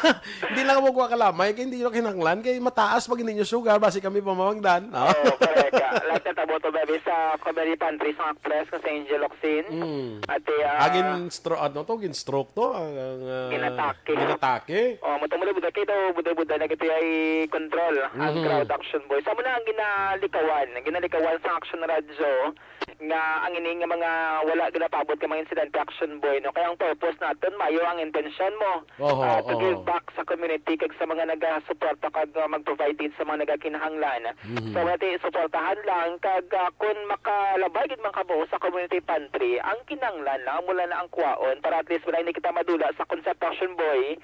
Hindi lang mo magkuha kalamay, kay hindi nyo kinahanglan, kay mataas pag hindi nyo sugar, basi kami pamamagdan. No? Oo, correct ka. Lahat na tabo to, baby, sa comedy pantry sa actress, kasi Angel Locsin. Mm. Ate, ah, Agin stro-, ano to? Gin stroke to? Ang, ang, ah, Ginatake. ginatake? Oh, matong buday-buday kayo daw, buday-buday na gito ay control ang Mhm. crowd, Action Boy. Sa muna ang ginalikawan, ginalikawan sa Action Radyo nga ang ini nga mga wala ginapaabot nga mga insidente, Action Boy, no? Kaya ang purpose naton, mayo ang intensyon mo, Oho, ah, to give oho. back sa community kag sa mga nagasuporta kag, ah, mag-provide din sa mga nagakinahanglan. Mhm. So, nga ti, suportahan lang kag, ah, kun makalabay gid man kabuo sa community pantry, ang kinahanglan lang, amo lang na ang kwaon para at least wala ni kita madula sa concept, Action Boy,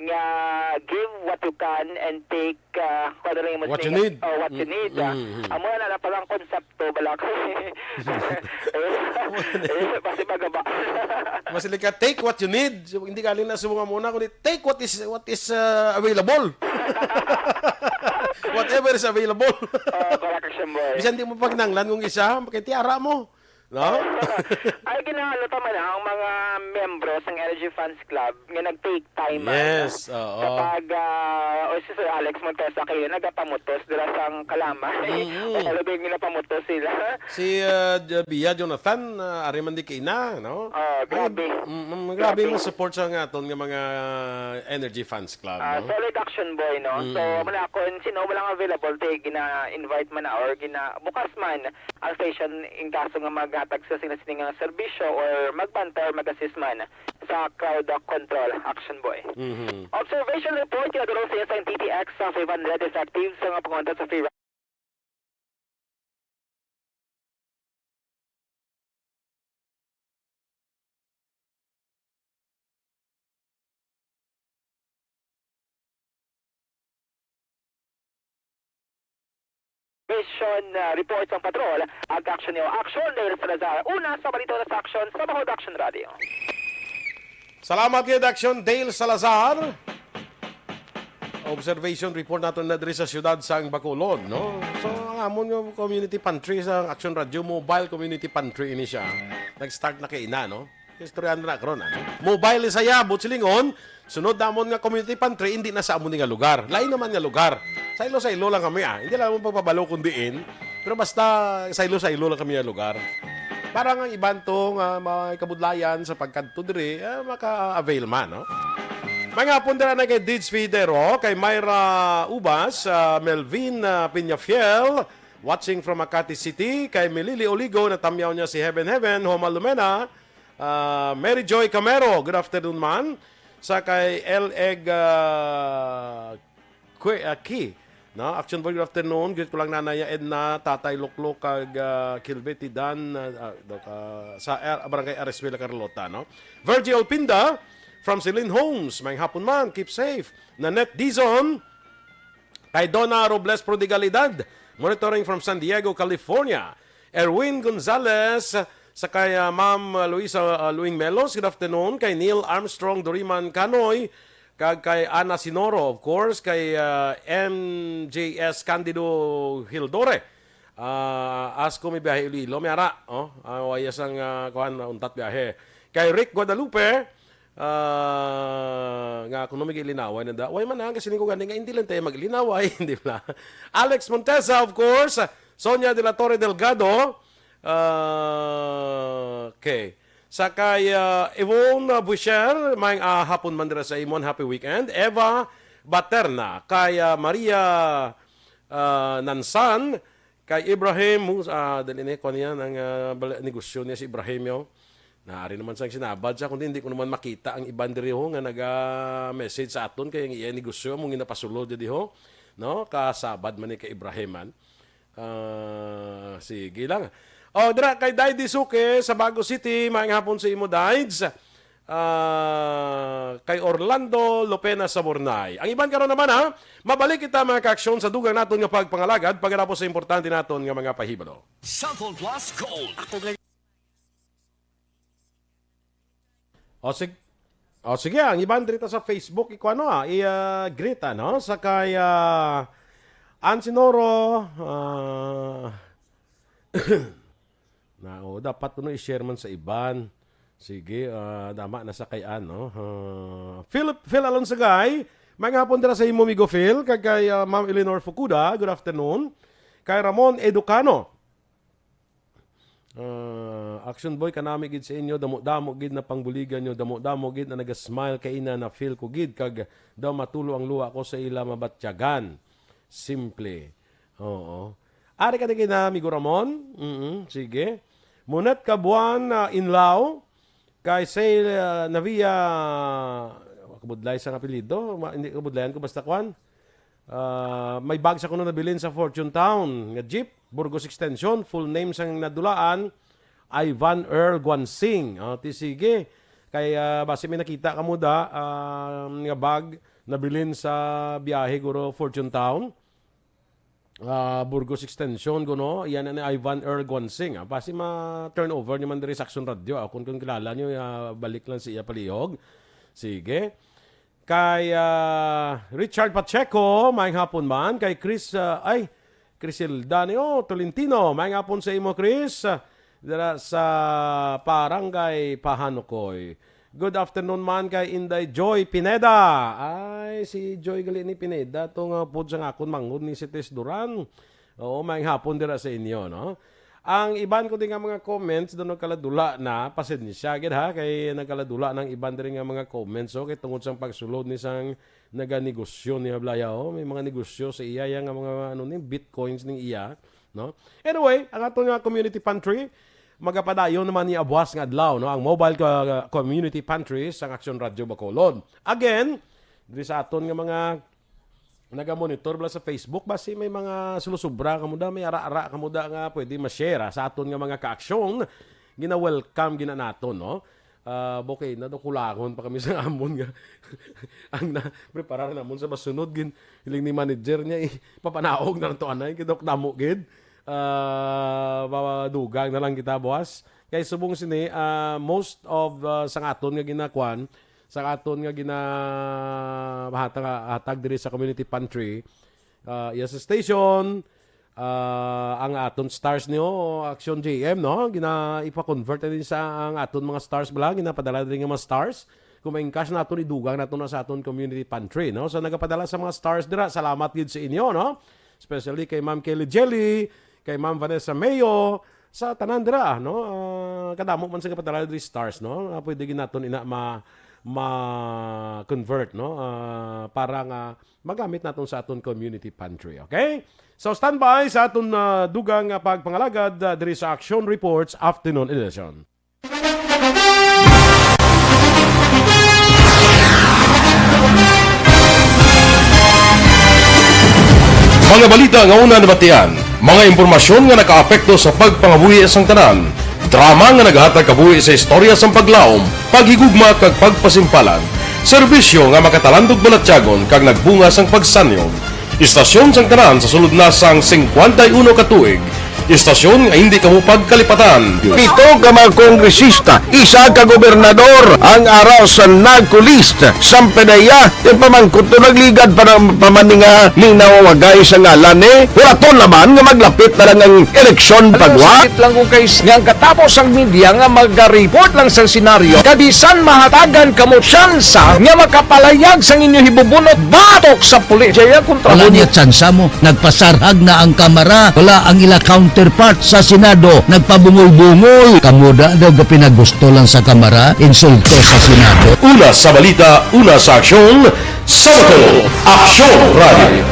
nga give what you can and take, ah, kung ano lang yung What you need. Oh, what you Mm, need, ah. mm, mm. Amo na na palang konsepto, balak. Eh, eh, basi magaba. Mas lika, take what you need. So, hindi galing na sumuha muna, kundi take what is, what is, uh, available. Whatever is available. Oh, correct, Action Boy. Bisan di mo pagnanglan kung isa, kay tiara mo. No? Ay, ginahalo ta man ang mga membro sang Energy Fans Club nga nag-take time, Yes, ah, oo. kapag, ah, o si Sir Alex Montesa kayo nagapamutos dira sang kalamay. Mm-mm. O talagang ginapamutos sila. Si, ah, J-, Bia Jonathan, ah, ari man di kaina, no? Oh, Ay, grabe. mm, mm, grabe Grabe. man support sa nga aton nga mga Energy Fans Club, Ah, no? solid Action Boy, no? So, Mm. muna ako, sino mo lang available, te, gina-invite man na or gina-, bukas man ang station in kaso nga maghatag sa sila sini nga serbisyo or magbanta or mag-assist man sa crowd control, Action Boy. Mhm. Observation report, kinadulong sa inyo sa T T X sa five hundred effective sa mga pangunta sa free Mission, ah, report sang patrol, ag action niyo. Action, Dale Salazar. Una sa balita sa action sa Bahod Action Radio. Salamat kay Action Dale Salazar. Observation report naton na diri sa siyudad sang Bacolod, no? So, ang amon nga community pantry sa Action Radio, mobile community pantry ini siya. Nag-start na kay ina, no? Istoryahan na karon, ano? Mobile ni saya, but silingon, sunod namon nga community pantry, hindi na sa amon nga lugar. Lain naman nga lugar. Sa ilo-sa ilo lang kami, ah. Hindi lang mo pagpabalo kung diin. Pero basta sa ilo-sa ilo lang kami nga lugar. Para nga iban to nga may kabudlayan sa pagkadto diri, ah, maka-avail man, no? Mga hapon dira na kay Dids Fidero, kay Myra Ubas, ah, Melvin, ah, Peñafiel, watching from Makati City, kay Milili Oligo, natamyaw niya si Heaven Heaven, Homa Lumena, ah, Mary Joy Camero, good afternoon man. Sa kay L Eg, ah, Kwe-, ah, Ki, no? Action Boy, good afternoon. Greet ko lang Nanay Edna, Tatay Loklok, kag, ah, Kilbeti Dan, ah, ah, do ka, sa, ah, Barangay Ariswil, Carlota, no? Virgie Olpinda, from Celine Homes, may hapon man, keep safe. Nanette Dizon, kay Donna Robles Prodigalidad, monitoring from San Diego, California. Erwin Gonzalez, sa kay, ah, Ma'am Luisa, ah, Luing Melos, good afternoon. Kay Neil Armstrong Doriman Canoy, kag kay Ana Sinoro, of course, kay, ah, M J S Candido Hildore. Ah, as ko may biyahe Iloilo, may ara, oh, ah, wayas ang, ah, kuhan, untat biyahe. Kay Rick Guadalupe, ah, nga kuno may gilinaway na da. Way man, ah, kasi ko gani nga hindi lang tayo maglinaway, hindi ba? Alex Montesa, of course. Sonia de la Torre Delgado. Ah, okay. Sa kay, ah, Yvonne Bucher, may, ah, hapon man dira sa imon. Happy weekend. Eva Baterna, kay, ah, Maria, ah, Nansan, Kay Ibrahim, mus-, ah, dali ni, kuwan niya, ang, ah, bala-, negosyo niya si Ibrahim, yo. Naari naman sang sinabad siya, kundi hindi ko naman makita ang iban diri, ho, nga naga-message sa aton, kay ang iya negosyo, among ginapasulod diri, ho. No? Kasabad man ni kay Ibrahim, man. Ah, sige lang. O, dira kay Dai Disuke sa Bago City, maayong hapon sa imo, Daids. Ah, kay Orlando Lopena sa Bornay. Ang iban karon naman, ha, mabalik kita, mga kaaksyon, sa dugang naton nga pagpangalagad, pagkatapos sa importante naton nga mga pahibalo. Cellphone Plus Gold. Ako nga O, sig-, o, sige, ang iban diri ta sa Facebook, ikuha, no, ah, i, ah, greet, ano, sa kay, ah, Ann Sinoro, ah, na, o, dapat kuno i-share man sa iban. Sige, ah, dama na sa kay ano. Ah, Philip, Phil Alonsagay, maayong hapon dira sa imo, amigo Phil, kag kay, ah, Ma'am Eleanor Fukuda, good afternoon. Kay Ramon Educano, ah, Action Boy, kanami gid sa inyo, damo-damo gid na pangbuligan nyo, damo-damo gid na naga-smile kay ina, na feel ko gid kag daw matulo ang luha ko sa ila mabatyagan. Simple. Oo. Ari ka na gid na, amigo Ramon? Mm, sige. Munat ka buwan na inlaw, kay say, ah, Navia, kabudlay sang apelyido, ma-, hindi kabudlayan ko, basta kwan. Ah, may bag sa kuno nabilin sa Fortune Town nga jeep, Burgos Extension, full name sang nadulaan, Ivan Earl Guansing. Ah, ti sige. Kay, ah, basi may nakita kamo da, ah, nga bag nabilin sa biyahe, guro, Fortune Town. Ah, Burgos Extension, kuno. Yan ni Ivan Earl Guansing. Ah, basi ma-turnover niyo man diri sa Action Radio. Ah, kung, kung kilala niyo, ah, balik lang sa iya palihog. Sige. Kay, ah, Richard Pacheco, maayong hapon man. Kay Chris, ah, ay, Crisilda, ni, oh, Tolentino, maayong hapon sa imo, Chris. Ah, dira sa Barangay Pahanukoy. Good afternoon man kay Inday Joy Pineda. Ay, si Joy gali ni Pineda, to nga pod sang akon manghod ni si Tess Duran. Oo, maayong hapon dira sa inyo, no? Ang iban ko din nga mga comments, daw nagkaladula na, pasensya gid, ha, kay nagkaladula na ang iban diri nga mga comments, oh, kay tungod sang pagsulod ni sang naganegosyo ni Hablaya, oh, may mga negosyo sa iya, iya nga mga, ano ni, bitcoins ning iya, no? Anyway, ang aton nga community pantry, magapadayon naman ni abuas nga adlaw, no? Ang mobile ka-, community pantry sang Action Radio Bacolod. Again, diri sa aton nga mga naga-monitor bala sa Facebook, basi may mga sulusubra kamo da, may ara-ara kamo da nga pwede ma-share, ah, sa aton nga mga kaaksyon, gina-welcome gina naton, no? Ah, okay, na do kulangon pa kami sa amon nga ang na preparar namon sa masunod, gin hiling ni manager niya, eh, papanaog na lang to, anay, kay dok damo gid. Ah, madugang na lang kita, boss. Kay subong sini, ah, most of, ah, sa aton nga ginakuan, sa aton nga gina-, hatag, hatag diri sa community pantry, ah, iya sa station, ah, ang aton stars niyo, Action J M, no? Gina-, ipa-convert na din sa ang aton mga stars bala, ginapadala diri nga mga stars. Kung ma-encash naton, idugang naton na sa aton community pantry, no? So, nagapadala sa mga stars dira, salamat gid sa inyo, no? Especially kay Ma'am Kelly Jelly, kay Ma'am Vanessa Mayo, sa tanan dira, no? Ah, kadamo man sa gapadala diri stars, no? Ah, pwede gid naton ina ma-, ma-convert, no? Ah, para nga magamit naton sa aton community pantry, okay? So, standby sa aton, ah, dugang nga pagpangalagad, ah, diri sa Action Reports Afternoon Edition. Mga balita nga una nabatian, mga impormasyon nga nakaapekto sa pagpangabuhi sang tanan, drama nga naghatag kabuhi sa istorya sang paglaom, paghigugma kag pagpasimpalan, serbisyo nga makatalandog balatyagon kag nagbunga sang pagsanyog. Istasyon sang tanan sa sulod na sang singkwenta y uno ka tuig. Istasyon nga hindi kamo pagkalipatan. Pito ka mga kongresista, isa ka gobernador ang ara sa NAGCO list. Sampanaya, yung pamangkot to nagligad pa ng pamaninga ning nawawagay sa ngalan ni Huraton naman nga maglapit na lang ang eleksyon pagwa. Sakit lang ko kay s-, nga ang katapos ang media nga mag-report lang sa senaryo, kabisan mahatagan kamo tsansa nga makapalayag sang inyo hibubunot batok sa pulis. Jaya kontra Wala niya tsansa mo. Nagpasarhag na ang Kamara. Wala ang ila counterpart sa Senado. Nagpabungol-bungol. Kamo da daw gapinagusto lang sa Kamara. Insulto sa Senado. Una sa balita, una sa aksyon, sa Bato, Aksyon Radio.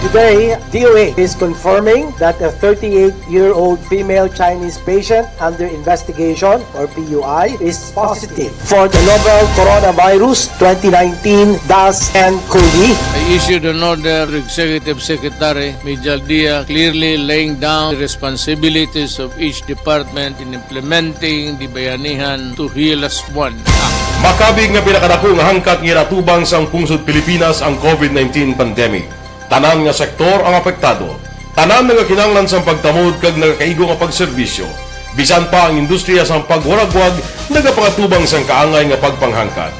Today, D O H is confirming that a thirty-eight-year-old female Chinese patient under investigation, or P U I, is positive for the novel coronavirus twenty nineteen dash N COVID. I issued an order to Executive Secretary Mijal Dia, clearly laying down the responsibilities of each department in implementing the Bayanihan to Heal Us One Act. Makabig nga pinakadako nga hangkat nga ginatubang sang pungsod Pilipinas ang COVID nineteen pandemic. Tanan nga sektor ang apektado. Tanan nagakinahanglan sang pagtamod kag nagakaigo nga pagserbisyo. Bisan pa ang industriya sang pagwaragwag nagapangatubang sang kaangay nga pagpanghangkat.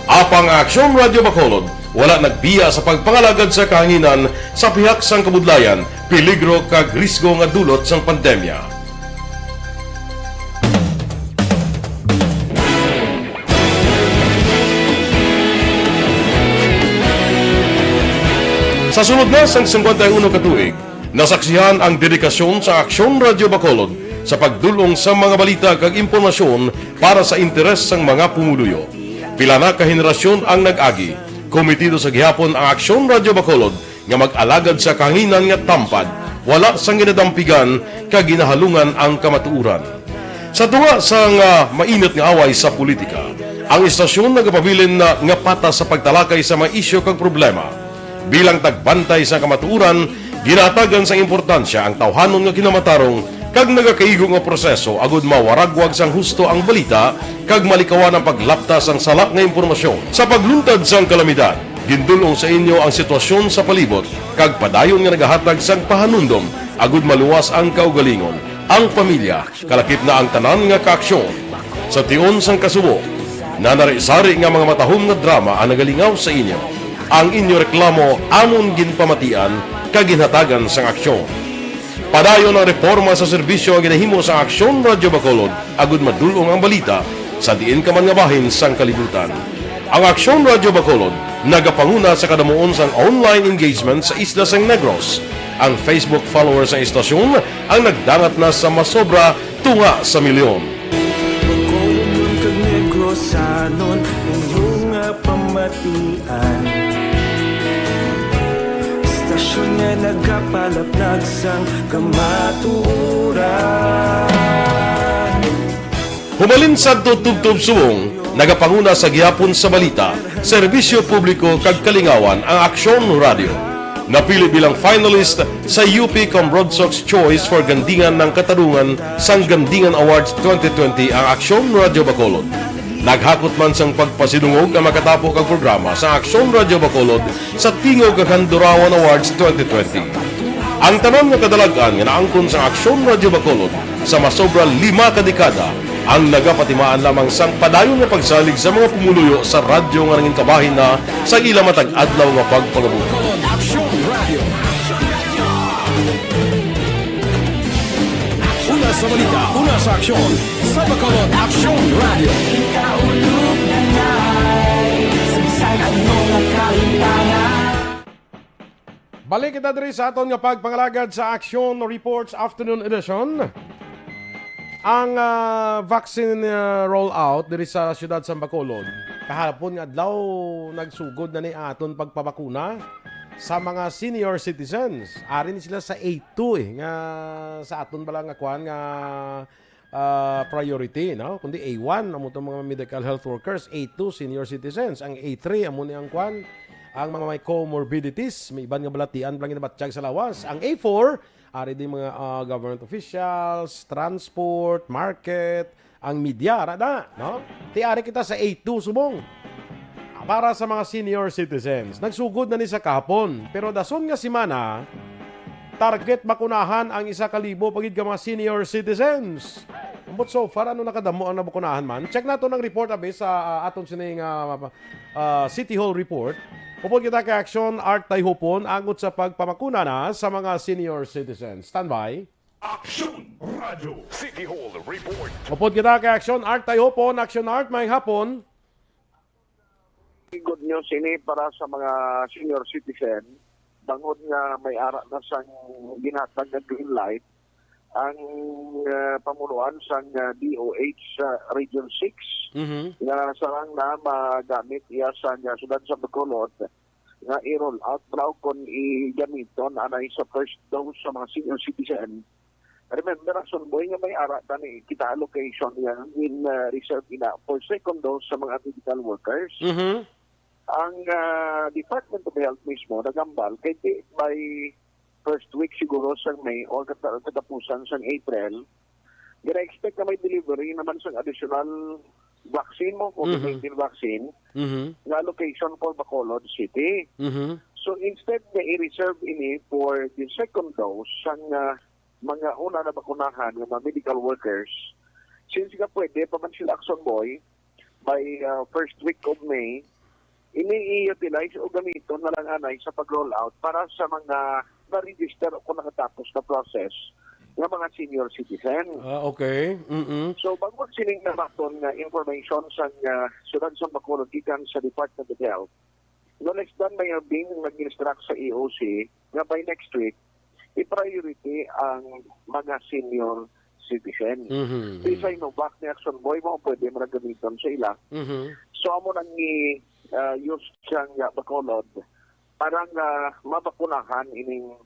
Apang ang Aksyon Radyo Bacolod wala nagbiya sa pagpangalagad sa kahanginan sa pihak sang kabudlayan, peligro kag risgo nga dulot sang pandemya. Sa sulod na sang singkwenta y uno ka tuig, nasaksihan ang dedikasyon sa Aksyon Radyo Bacolod sa pagdul-ong sa mga balita kag impormasyon para sa interes sang mga pumuluyo. Pila na ka henerasyon ang nag-agi. Komitido sa gihapon ang Aksyon Radyo Bacolod nga mag-alagad sa kahanginan nga tampad, wala sang ginadampigan kag ginahalungan ang kamatuoran. Sa tunga sang, ah, mainit nga away sa politika, ang istasyon nagapabilin na nga patas sa pagtalakay sa mga isyu kag problema. Bilang tagbantay sa kamatuoran, ginahatagan sang importansya ang tawhanon nga kinamatarong kag nagakaigo nga proseso agud mawaragwag sang husto ang balita kag malikawan ang paglapta sang sala nga impormasyon. Sa pagluntad sang kalamidad, gindul-ong sa inyo ang sitwasyon sa palibot kag padayon nga nagahatag sang pahanumdom agud maluwas ang kaugalingon, ang pamilya, kalakip na ang tanan nga kaaksyon. Sa tion sang kasubo, nanari-sari nga mga matahom nga drama ang nagalingaw sa inyo. Ang inyo reklamo amon ginpamatian kag ginhatagan sang aksyon. Padayon ang reporma sa serbisyo nga ginahimo sang Aksyon Radyo Bacolod agud madul-ong ang balita sa diin ka man nga bahin sang kalibutan. Ang Aksyon Radyo Bacolod nagapanguna sa kadamuon sang online engagement sa isla sang Negros. Ang Facebook followers sang istasyon ang nagdangat na sa masobra tunga sa milyon. Bacolodnon kag Negrosanon, inyo nga pamatian. Istasyon nga nagapalaplag sang kamatuoran. Humalin sadto tubtob subong, nagapanguna sa gihapon sa balita, serbisyo publiko kag kalingawan ang Aksyon Radyo. Napili bilang finalist sa U P Comrodsox Choice for Gandingan ng Katarungan sang Gandingan Awards twenty twenty ang Aksyon Radyo Bacolod. Naghakot man sang pagpasidungog ang makatapo kag programa sa Aksyon Radyo Bacolod sa Tingog kag Handurawan Awards twenty twenty. Ang tanan nga kadalag-an nga naangkon sa Aksyon Radyo Bacolod sa masobra lima ka dekada ang nagapatimaan lamang sang padayon nga pagsalig sa mga pumuluyo sa radyo nga nangin kabahin na sa ila matag adlaw nga pagpangabuhi. Bacolod Aksyon Radio. Una sa balita, una sa aksyon, sa Bacolod Aksyon Radio. Kita ulog na nai, sa bisan ano nga kalimtangan. Balik kita diri sa aton nga pagpangalagad sa Aksyon Reports Afternoon Edition. Ang, ah, vaccine, ah, rollout diri sa siyudad sa Bacolod, kahapon nga adlaw, nagsugod na ni aton pagpabakuna sa mga senior citizens. Ari ni sila sa A two, eh, nga sa aton bala nga kwan nga ah, priority, no? Kundi A one, amo tong mga medical health workers, A two, senior citizens, ang A three, amo ni ang kwan, ang mga may comorbidities, may iban nga balatian lang ginabatyag sa lawas. Ang A four, ari din mga, ah, government officials, transport, market, ang media, ara na, no? Ti ari kita sa A two subong. Para sa mga senior citizens, nagsugod na ni sa kahapon, pero dason nga semana, target bakunahan ang isa ka libo pa gid ka mga senior citizens. Ambot so far, ano nakadamo ang nabakunahan man? Check nato ng report, abi, sa, ah, aton sining, ah, ah, City Hall report. Upod kita kay Action Art Tayhupon angot sa pagpabakuna na sa mga senior citizens. Standby. Action Radio City Hall Report. Upod kita kay Action Art Tayhupon. Action Art, may hapon. Good news ini para sa mga senior citizen, bangod nga may ara na sang ginhatag nga green light ang, eh, pamunuan sang, eh, D O H sa Region six, Mhm. nga sarang na magamit iya sa, eh, siyudad sa Bacolod. nga i-roll out bala o kon igamiton anay sa first dose sa mga senior citizen. Remember, Action Boy, nga may ara ta ni kita allocation nga in, uh, reserve ina for second dose sa mga medical workers. Mhm. Ang, uh, Department of Health mismo nagambal kay di by first week siguro sa May or kata- katapusan sa April, gina-expect na may delivery naman sa additional vaccine mo, Mhm. COVID nineteen vaccine, Mhm. nga location for Bacolod City. Mhm. So instead nga i-reserve ini for the second dose sang, ah, mga una na bakunahan nga mga medical workers, since nga pwede pa man sila, Action Boy, by, ah, first week of May, ini i-utilize o gamiton na lang anay sa pag-roll out para sa mga na-register o kung nakatapos na process nga mga senior citizen. Ah, okay. Mm-mm. So, bangod sining nabaton nga information sa, ah, Siyudad sa Bacolod gikan sa Department of Health, no less than Mayor Bing nag-instruct sa E O C nga by next week, i-priority ang mga senior citizen. Mhm. Sa Sinovac ni Action Boy mo, pwede mo na gamiton sa ila. Mhm. So, amo nang i, ah, use siya nga Bacolod para nga mabakunahan ining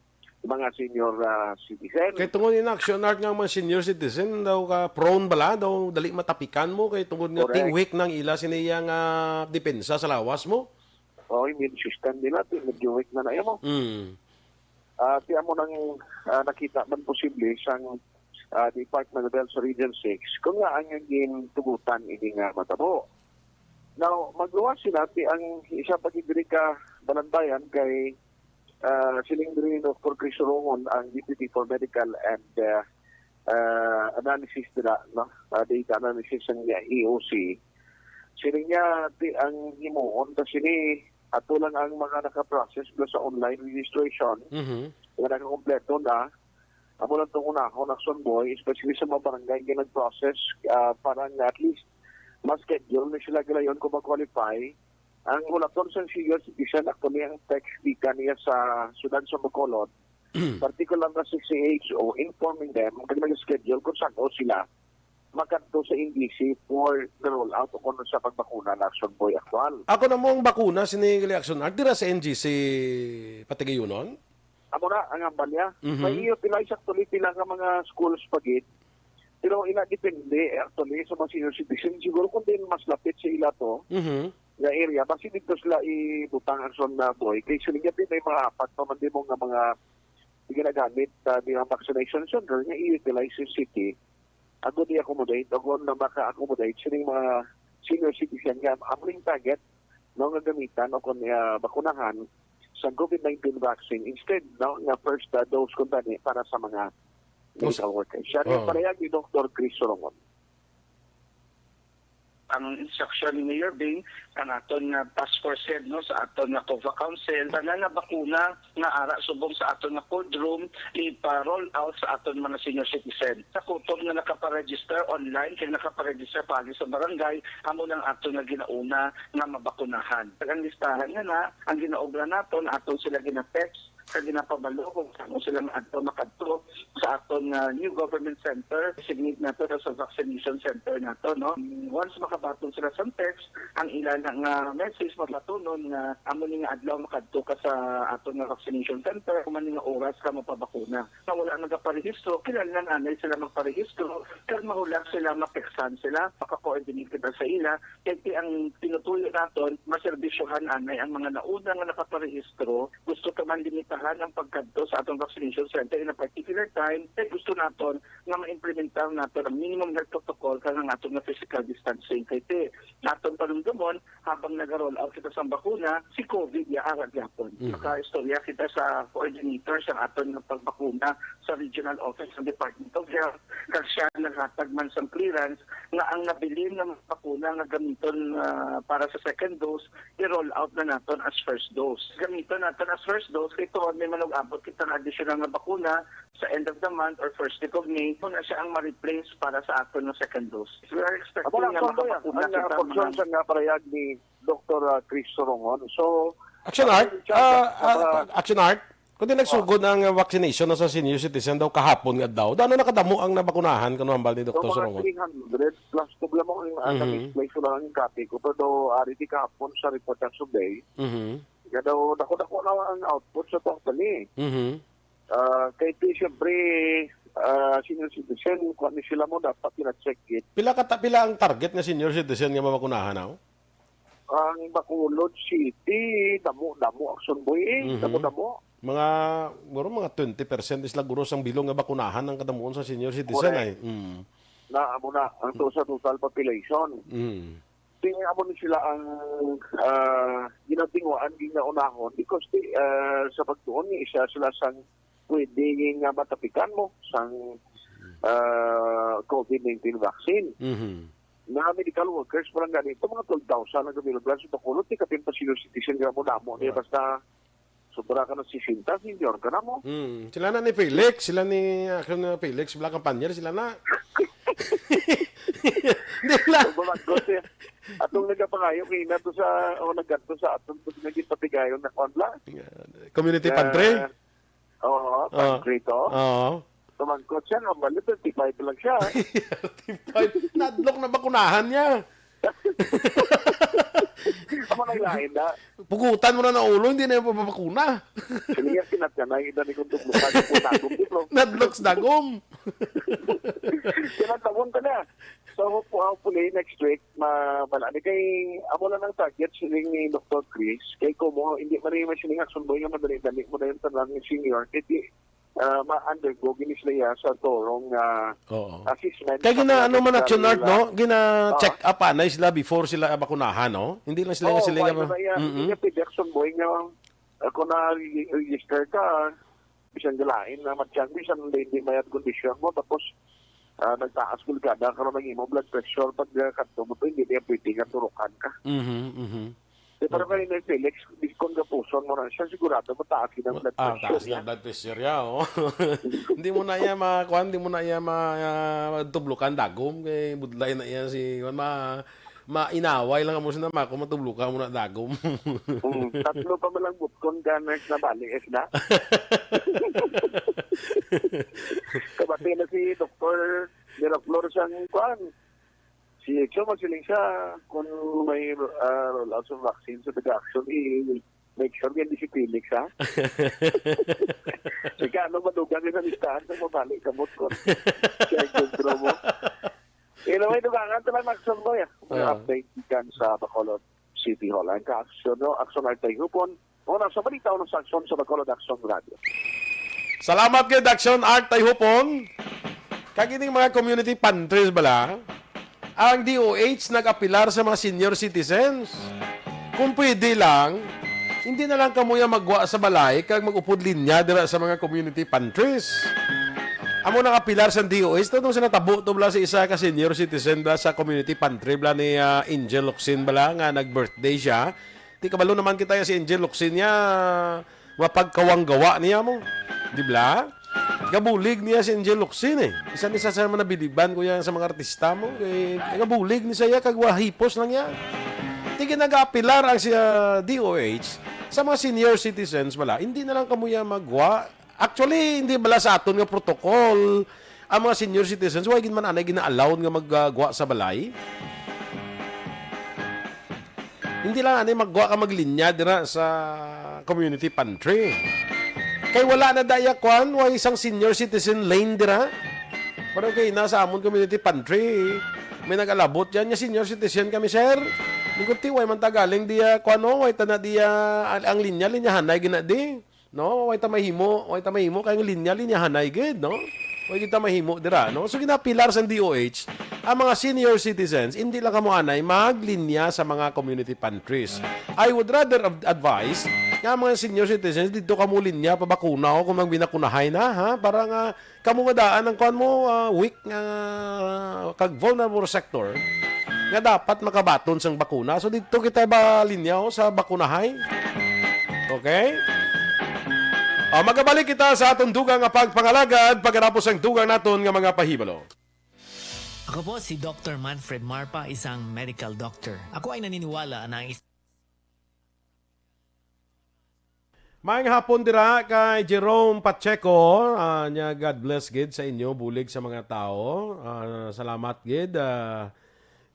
mga senior, ah, citizen. Kay tungod ni Action Art nga mga senior citizen daw ka prone bala, daw dali matapikan mo kay tungod nga Correct. Tiwik nang ila sini iya nga depensa sa lawas mo. Oh, immune system nila, ti-, medyo weak na na mo. Mm. Ah, ti amo nang, ah, nakita man posible sang, ah, Department of Health sa Region six, kung nga ang gintugutan ini nga matabo. Now, magluwas sila, ti ang isa pa gid diri ka balantayan kay, ah, siling diri ni Doktor Chris Rongon, ang Deputy for Medical and, ah, ah, Analysis dira, no? Ah, data analysis sang E O C. Siling niya, ti ang himuon ta sini, ato lang ang mga naka-process na sa online registration, Mhm. nga nakakompleto na, amo lang tong unahon, Action Boy, especially sa mga barangay nga nag-process, ah, para nga at least ma-schedule na sila galayon kung ma-qualify. Ang hulaton sa senior citizen, actually, ang text gikan niya sa siyudad sa Bacolod, particular na sa C H O, informing them kung nag-schedule kung saan sila makadto sa N G C for the rollout o kung sa pagbakuna na, Action Boy, aktual. Ako na mo ang bakuna sini gali, Action Art, dira sa N G C Patigayunon? Amo na ang hambal niya. Mhm. May i-utilize actually pila nga mga schools pa gid. Pero ina depende, eh, actually, sa mga senior citizen. Siguro kung din mas lapit sa ila to, Mhm. nga area, basi dito sila ibutang ang son na boy. Kay sila nga din may mga apat pa man din mo nga mga ginagamit, ah, di ang vaccination center nga i-utilize sa city. Ako di accommodate, ako na maka-accommodate sining mga senior citizen nga amo ning target, no, nga gamitan o kung, ah, bakunahan sa COVID nineteen vaccine instead, no, nga first, ah, dose kung tani para sa mga Os- medical workers. Siya ang Oo. Parehag ni Doktor Chris Solomon. Ang instruction ni Mayor Bing, ang aton nga task force head, no, sa aton nga COVA Council, tanan nga bakuna nga ara subong sa aton nga cold room, ipa-roll out sa aton mga senior citizen. Sa kutob nga nakaparegister online, kay nakaparegister pa sa barangay, amo lang aton nga ginauna nga mabakunahan. Ang listahan nga na, ang ginaobra naton, aton sila gina-text, sa ginapabalo kung saan sila maadto, makadto sa aton nga new government center, designate nato sa, sa vaccination center nato, no? Once makabaton sila sa text, ang ila na nga message mabatunon nga amo ni nga adlaw makadto ka sa aton nga vaccination center, kung man nga oras ka mapabakuna. Nga wala nagaparehistro, kinahanglan anay sila magparehistro, kag mahulat sila, ma-textan sila, maka-coordinate kita sa ila, kay ti ang tinutuyo naton, maserbisyohan anay ang mga nauna nga nakaparehistro. Gusto ta man limitahan ang pagkadto sa atong vaccination center in a particular time, kay gusto naton nga ma-implementar naton ang minimum health protocol kag ang aton nga physical distancing. Kay ti aton palumdumon, habang naga-roll out kita sa bakuna, si COVID ya ara gyapon. Mhm. Makaistorya kita sa coordinator sa aton nga pagbakuna sa regional office sa Department of Health, kag siya naghatag man sang clearance nga ang nabilin nga bakuna nga gamiton, ah, para sa second dose, i-roll out na naton as first dose. Gamiton naton as first dose kay tuod may manug-abot kita nga additional nga bakuna sa end of the month or first week of May, kung na siya ang ma-replace para sa aton nga second dose. We are expecting Amo na, nga Action Boy, makabakuna ang, ah, kita portion mga sa nga parehag ni Doktor, ah, Chris Sorongon. So, Action Art, ah, ah, ah, Action Art, kundi nagsugod ang, ah, vaccination na sa senior citizen daw kahapon nga daw. Daw ano nakadamo ang nabakunahan, kano hambal ni Doktor Sorongon? So, mga three hundred plus problema ang, ah, Mhm. na-display sila ang copy ko. Pero daw, ari di kahapon sa report na subay, Mhm. Nga daw, dako-dako na ang output sa company. Mhm. Ah, kay ti, siyempre, ah, senior citizen, kuha ni sila mo, dapat pina-check it. Pila ka ta- pila ang target nga senior citizen nga mabakunahan, aw? Ang Bacolod City, damo-damo, Action Boy, eh. Mhm. Damo-damo. Mga, siguro mga twenty percent is laguro sang bilog nga bakunahan ang kadamuon sa senior citizen Correct. ay. Mm. Na, amo na, ang to sa total population. Mm. Kaya amo ni sila ang ah, ginatinguhaan, ginaunahon, because di, ah, sa pagtuon ni isa sila sang pwede nga matapikan mo sang ah, COVID nineteen vaccine. Mhm. Mga medical workers, parang ganito, mga twelve thousand ang available sa Bacolod, di kapin pa senior citizen nga mo damo niya, Right. Basta sobra ka na sixty, senior ka na mo. Mm. Sila na ni Felix, sila ni, ah, ni Felix, Bla Campaña, sila na. Hindi lang. Ang balagos eh. Atong nagapangayo kina to sa, o naggadto sa aton, to naging patigayon na kwan lang. Community Eh, pantry? Oo, Ah. pantry to. Oo. Tumangkot siya, nga bali, thirty-five lang siya. Thirty-five. Nadlok na bakunahan niya. Amo nang lain na. Pugutan mo na ng ulo, hindi na yung papapakuna. Sige, sinat ka na, hindi na kung tuglukan, kung nagong dito. Nadlok sa dagom. Sinat na ka na. So, hope- hopefully, next week, ma malani kay amo lang ang target siling ni Doktor Chris. Kay kung mo, hindi man yung masiling Action Boy nga madali-dali mo na yung tanang senior. Kaya ah, ma-undergo gini sila ya sa torong ah, Oo. assessment. Kaya sa gina, mga ano man, medical, Action Art, ah, no? Gina-check up anay sila before sila bakunahan, no? Hindi lang sila Oo, nga sila why nga. na ba yan? Mm-mm. Hindi pwede Action Boy nga, ah, kung na-register ka, bisan galain na matyang, bisan hindi mayat kondisyon mo, tapos ah, nagtaas bulgada karon ang imo blood pressure pag ah, kadto mo to, hindi niya pwede nga turukan ka. Mhm, mhm. Di, pero kay Inay Felix, di kon gapuson mo na siya, sigurado mataas ang blood Ah, pressure taas niya. na blood pressure ya, oh. Hindi mo na iya ma, kuan, hindi mo na iya ma, ah, tublukan dagom kay budlay na iya si kuan, ma mainaway lang mo sina ma kung matublukan mo na dagom. Mm, tatlo pa man lang butkon ka, nurse, na bali, is na. Kabati na si Doktor Miraflor sang kuan. Si Exo, masiling siya, kung may ah, rollout sa vaccine sa taga-action, i-make sure nga hindi si Felix, ha? Ika, ano, madugang yung listahan sa mabalik ka mo. Siya yung kontro mo. Anyway, dugangan to lang, Action Boy, ah. May Ah. update kan sa Bacolod City Hall. Ang ka-action, no? Action Art Tayhupon. Una sa balita, unang sa aksyon sa Bacolod Action Radio. Salamat gid, Action Art Tayhupon. Kag ining mga community pantries bala, ang D O H nag-apilar sa mga senior citizens. Kung pwede lang, hindi na lang kamuya magwa sa balay kag mag-upod linya dira sa mga community pantries. Amo nang apilar sa D O H, to, to sa natabo to bala sa isa ka senior citizen bala sa community pantry bala ni ah, Angel Locsin bala nga nag-birthday siya. Di kabalo naman kita ya si Angel Locsin niya, mapagkawanggawa niya mo. Di bala? Gabulig niya si Angel Locsin eh. Isa ni sa, sa mga nabiliban ko yan sa mga artista mo. Kay, gabulig ni saya kag wahipos lang niya. Di ginagaapilar ang siya D O H sa mga senior citizens bala. Hindi na lang kamuya magwa. Actually, hindi bala sa aton nga protocol ang mga senior citizens, why gid man anay gina-allowed nga magwa sa balay? Hindi lang ani magwa ka maglinya dira sa community pantry. Kay wala na daya kwan, way isang senior citizen lane dira. Pero kay na sa amon community pantry, may nag-alabot diyan nga senior citizen kami, sir. Ningkuti, way man ta galing diya, kwan, no? Way ta na diya, ang, ang linya, linyahanay gina di. No, way ta mahimo, way ta mahimo kay ang linya, linyahanay gid, no? Way kita mahimo dira, no? So ginapilar sa D O H ang mga senior citizens, hindi lang kamo anay maglinya sa mga community pantries. I would rather av- advise nga ang mga senior citizens dito kamo linya pa bakuna o kung magbinakunahay na, ha, para nga kamo nga daan ang kwan mo, ah, weak nga kag vulnerable sector nga dapat makabaton sang bakuna. So dito kita ba linya, oh, sa bakunahay. Okay? Ah, magabalik kita sa atong dugang nga pagpangalagad pagkatapos ang dugang naton nga mga pahibalo. Ako po si Doktor Manfred Marpa, isang medical doctor. Ako ay naniniwala na ang is- Maayong hapon dira kay Jerome Pacheco. Ah, niya, God bless gid sa inyo, bulig sa mga tao. Ah, salamat gid. Ah,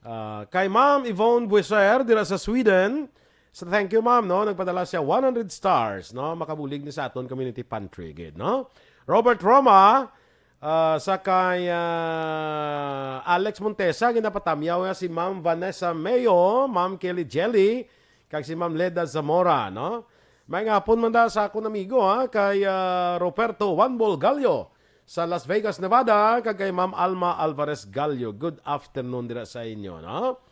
ah, kay Ma'am Yvonne Bueser dira sa Sweden. So, thank you, ma'am, no? Nagpadala siya one hundred stars, no? Makabulig ni sa aton community pantry, gid, no? Robert Roma, ah, sa kay, ah, Alex Montesa, ginapatamyaw nga si Ma'am Vanessa Mayo, Ma'am Kelly Jelly, kag si Ma'am Leda Zamora, no? May nga hapon man da sa akon amigo, ha, kay, ah, Roberto Juan Bolgallo sa Las Vegas, Nevada, kag kay Ma'am Alma Alvarez Gallo. Good afternoon dira sa inyo, no?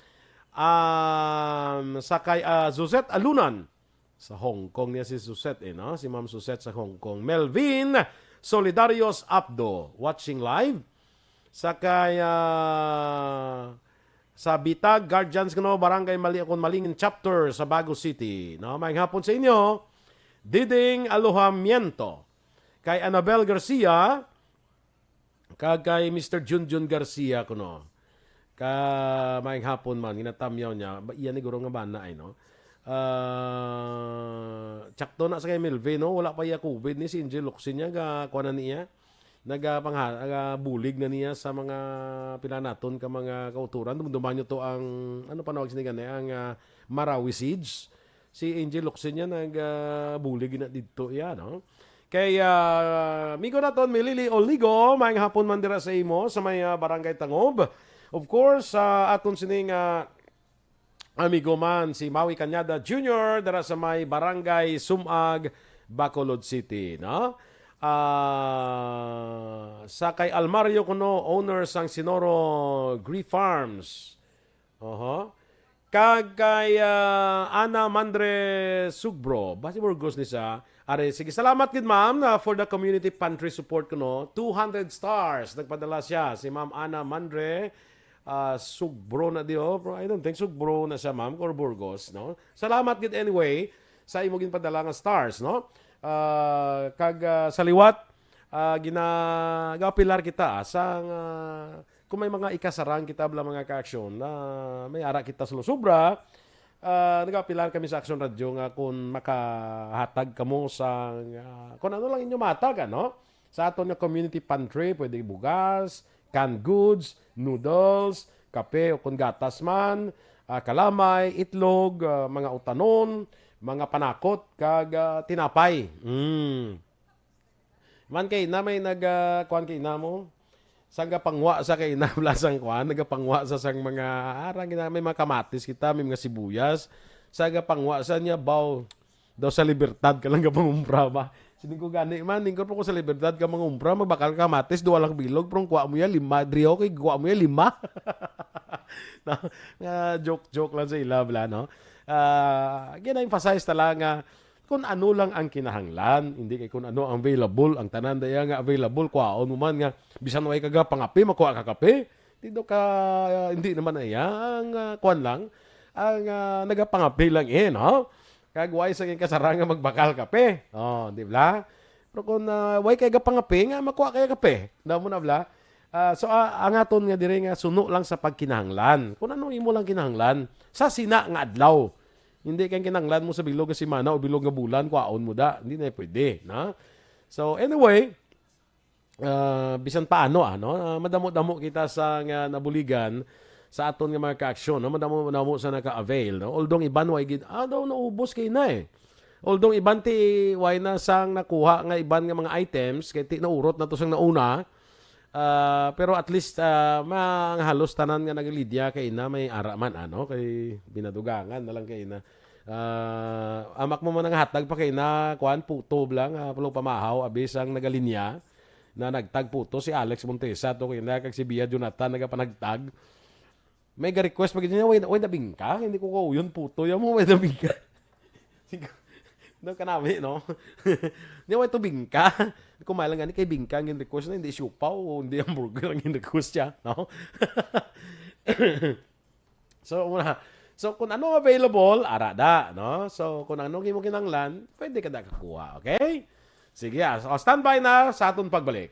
Um, sa kay, ah, Suzette Alunan, sa Hong Kong niya si Suzette, eh, no? Si Ma'am Suzette sa Hong Kong. Melvin Solidarios Abdo, watching live. Sa kay, ah, sa Bitag Guardians kuno, Barangay Mali-, akon Malingin Chapter sa Bago City, no? Maayong hapon sa inyo. Diding Alojamiento, kay Annabel Garcia, kag kay Mister Junjun Garcia kuno. Ka, maayong hapon man, ginatamyaw niya. Ba, iya ni guro nga bana ay, no? Ah, tsakto na sa kay Melvin, no? Wala pa iya covid ni si Angel Locsin niya, ga, kuha na niya. Nagapangha-, nagabulig na niya sa mga pila naton ka mga kauturan. Dumduman nyo to ang, ano panawag sini gani, ang, ah, Marawi Siege. Si Angel Locsin niya nag, ah, bulig na didto iya, no? Kay, ah, amigo naton, Milili Oligo, maayong hapon man dira sa imo, sa may, ah, Barangay Tangob. Of course, sa aton sining, ah, amigo man, si Maui Cañada Junior, dira sa may Barangay Sumag, Bacolod City, no? Ah, sa kay Almario kuno, owner sang Sinoro Gree Farms. Oho. Kag kay, ah, Ana Mandre Sugbro. Basi Burgos ni sa. Are, sige, salamat gid, ma'am, ah, for the community pantry support kuno. Two hundred stars nagpadala siya, si Ma'am Ana Mandre, ah, Sugbro na di, oh. Pero I don't think Sugbro na siya, ma'am, or Burgos, no? Salamat gid anyway sa imo ginpadala nga stars, no? Ah, kag, ah, sa liwat, ah, gina-, gaapilar kita, ah, sa nga, kung may mga ikasarang kita bala mga ka-aksyon na may ara kita sa lusubra, ah, nagaapilar kami sa Aksyon Radyo nga kung makahatag kamo sa, ah, kung ano lang inyo matag, ano? Sa aton nga community pantry, pwede bugas, canned goods, noodles, kape o kung gatas man, ah, kalamay, itlog, ah, mga utanon, mga panakot, kag, ah, tinapay. Mm. Man kay na may nag, ah, kuwan kay na mo. Sang gapangwa sa kay na lasang kuwan, nagapangwa sa sang mga arang gina-, may mga kamatis kita, may mga sibuyas. Sa gapangwa sa niya, baw, daw sa Libertad ka lang gapangumpra ba? Sining ko gani man, ningkor po ko sa Libertad ka mangumpra, magbakal ka kamatis, duwa lang bilog, pero ang kuha mo yan, lima, diri ako, kay kuha mo yan, lima. No? Nga, joke-joke lang sa ila, bla, no? Ah, gina-emphasize ta lang nga kung ano lang ang kinahanglan, hindi kay kung ano ang available, ang tanan daya nga available, kwaon mo man nga, bisan way ka ga pangape, makuha ka kape. Di do ka, ah, hindi naman na iya, ang, ah, kwan lang, ang, ah, nagapangape lang, eh, no? Kag way sa kasarang nga magbakal kape. Oh, di ba? Pero kung, ah, way kay gapangape nga, makuha kaya kape. Damo na, bla? Ah, so, ah, ang aton nga diri nga suno lang sa pagkinahanglan. Kung ano imo lang kinahanglan, sa sina nga adlaw. Hindi kay kinahanglan mo sa bilog nga semana o bilog nga bulan, kwaon mo da. Hindi na pwede, na? So, anyway, ah, bisan paano, ano, ah, madamo-damo kita sa nga nabuligan sa aton nga mga ka-aksyon, no? Madamo-damo sa naka-avail, no? Although iban way gid, ah, daw naubos kay na, eh. Although iban ti way na sang nakuha nga iban nga mga items, kay ti naurot na to sang nauna. Ah, pero at least, ah, ma-, ang halos tanan nga nagalidya kay na may ara man, ano, kay binadugangan na lang kay na. Ah, amak mo man ang hatag pa kay na, kuan, puto lang, ah, pulo pamahaw, abis ang nagalinya na nagtag puto si Alex Montesa to kay na kag si Bia Jonathan nagapanagtag. May ga-request pa gid niya, "Way, way na bingka? Hindi ko kauyon puto ya mo, way na bingka." Sige. No, kanami, no? Niya, "Way to bingka?" Kung may lang gani kay bingka ang request na, hindi siupaw o hindi hamburger ang request siya, no? So, una. So, kung ano available, ara da, no? So, kung ano imo kinahanglan, pwede ka da kakuha, okay? Sige, ah, so, standby na sa aton pagbalik.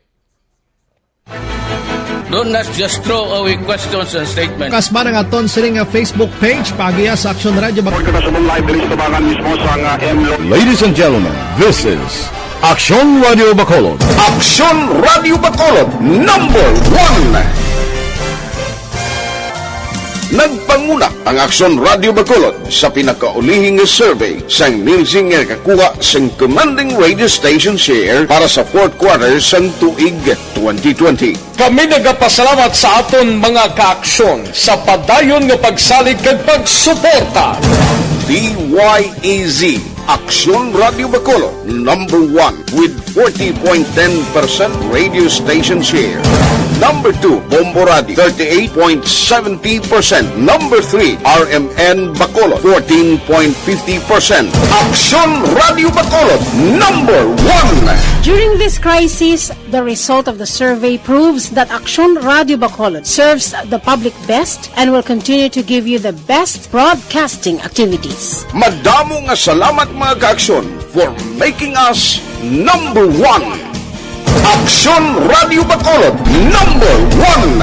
Don't just throw away questions and statements. Kasba ang aton sining nga Facebook page, paagiha sa Aksyon Radio Bac- Report kita sa live diri sa tubangan mismo sa nga M Lo- Ladies and gentlemen, this is Aksyon Radio Bacolod. Aksyon Radio Bacolod, number one. Nagpanguna ang Aksyon Radio Bacolod sa pinakaulihing nga survey sang Nielsen nga nakakuha sang commanding radio station share para sa fourth quarter sang tuig twenty twenty. Kami nagapasalamat sa aton mga kaaksyon sa padayon nga pagsalig kag pagsuporta. D Y E Z, Aksyon Radio Bacolod, number one with forty point ten percent radio station share. Number two, Bombo Radio, thirty-eight point seventy percent. Number three, R M N Bacolod, fourteen point fifty percent. Aksyon Radio Bacolod, number one. During this crisis, the result of the survey proves that Aksyon Radio Bacolod serves the public best and will continue to give you the best broadcasting activities. Madamo nga salamat, mga kaaksyon, for making us number one. Aksyon Radio Bacolod, number one.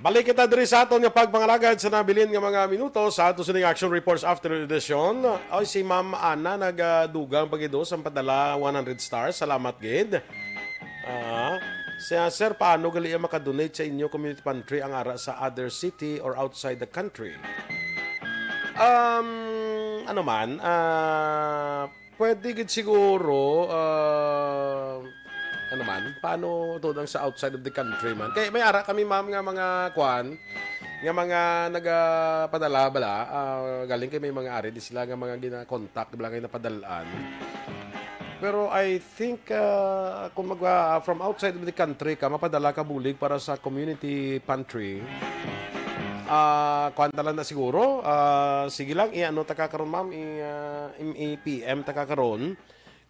Balik kita diri sa aton nga pagpangalagad sa nabilin nga mga minuto sa ato sining Action Reports Afternoon Edition. Oy, si Ma'am Ana nagadugang pa gid, oh, sa padala one hundred stars. Salamat gid. Ah, siya, "Sir, paano gali ang makadonate sa inyo community pantry ang ara sa other city or outside the country?" Um, ano man, ah, pwede gid siguro, ah, ano man, paano to ang sa outside of the country man? Kay may ara kami, ma'am, nga mga kwan, nga mga nagapadala bala, ah, galing kay may mga ari di sila nga mga gina-contact bala kay napadalaan. Pero I think, ah, kung mag, ah, from outside of the country ka, mapadala ka bulig para sa community pantry. Ah, kuwan ta lang na siguro. Ah, sige lang, i-ano ta ka karon, ma'am, i, ah, im-, i-P M ta ka karon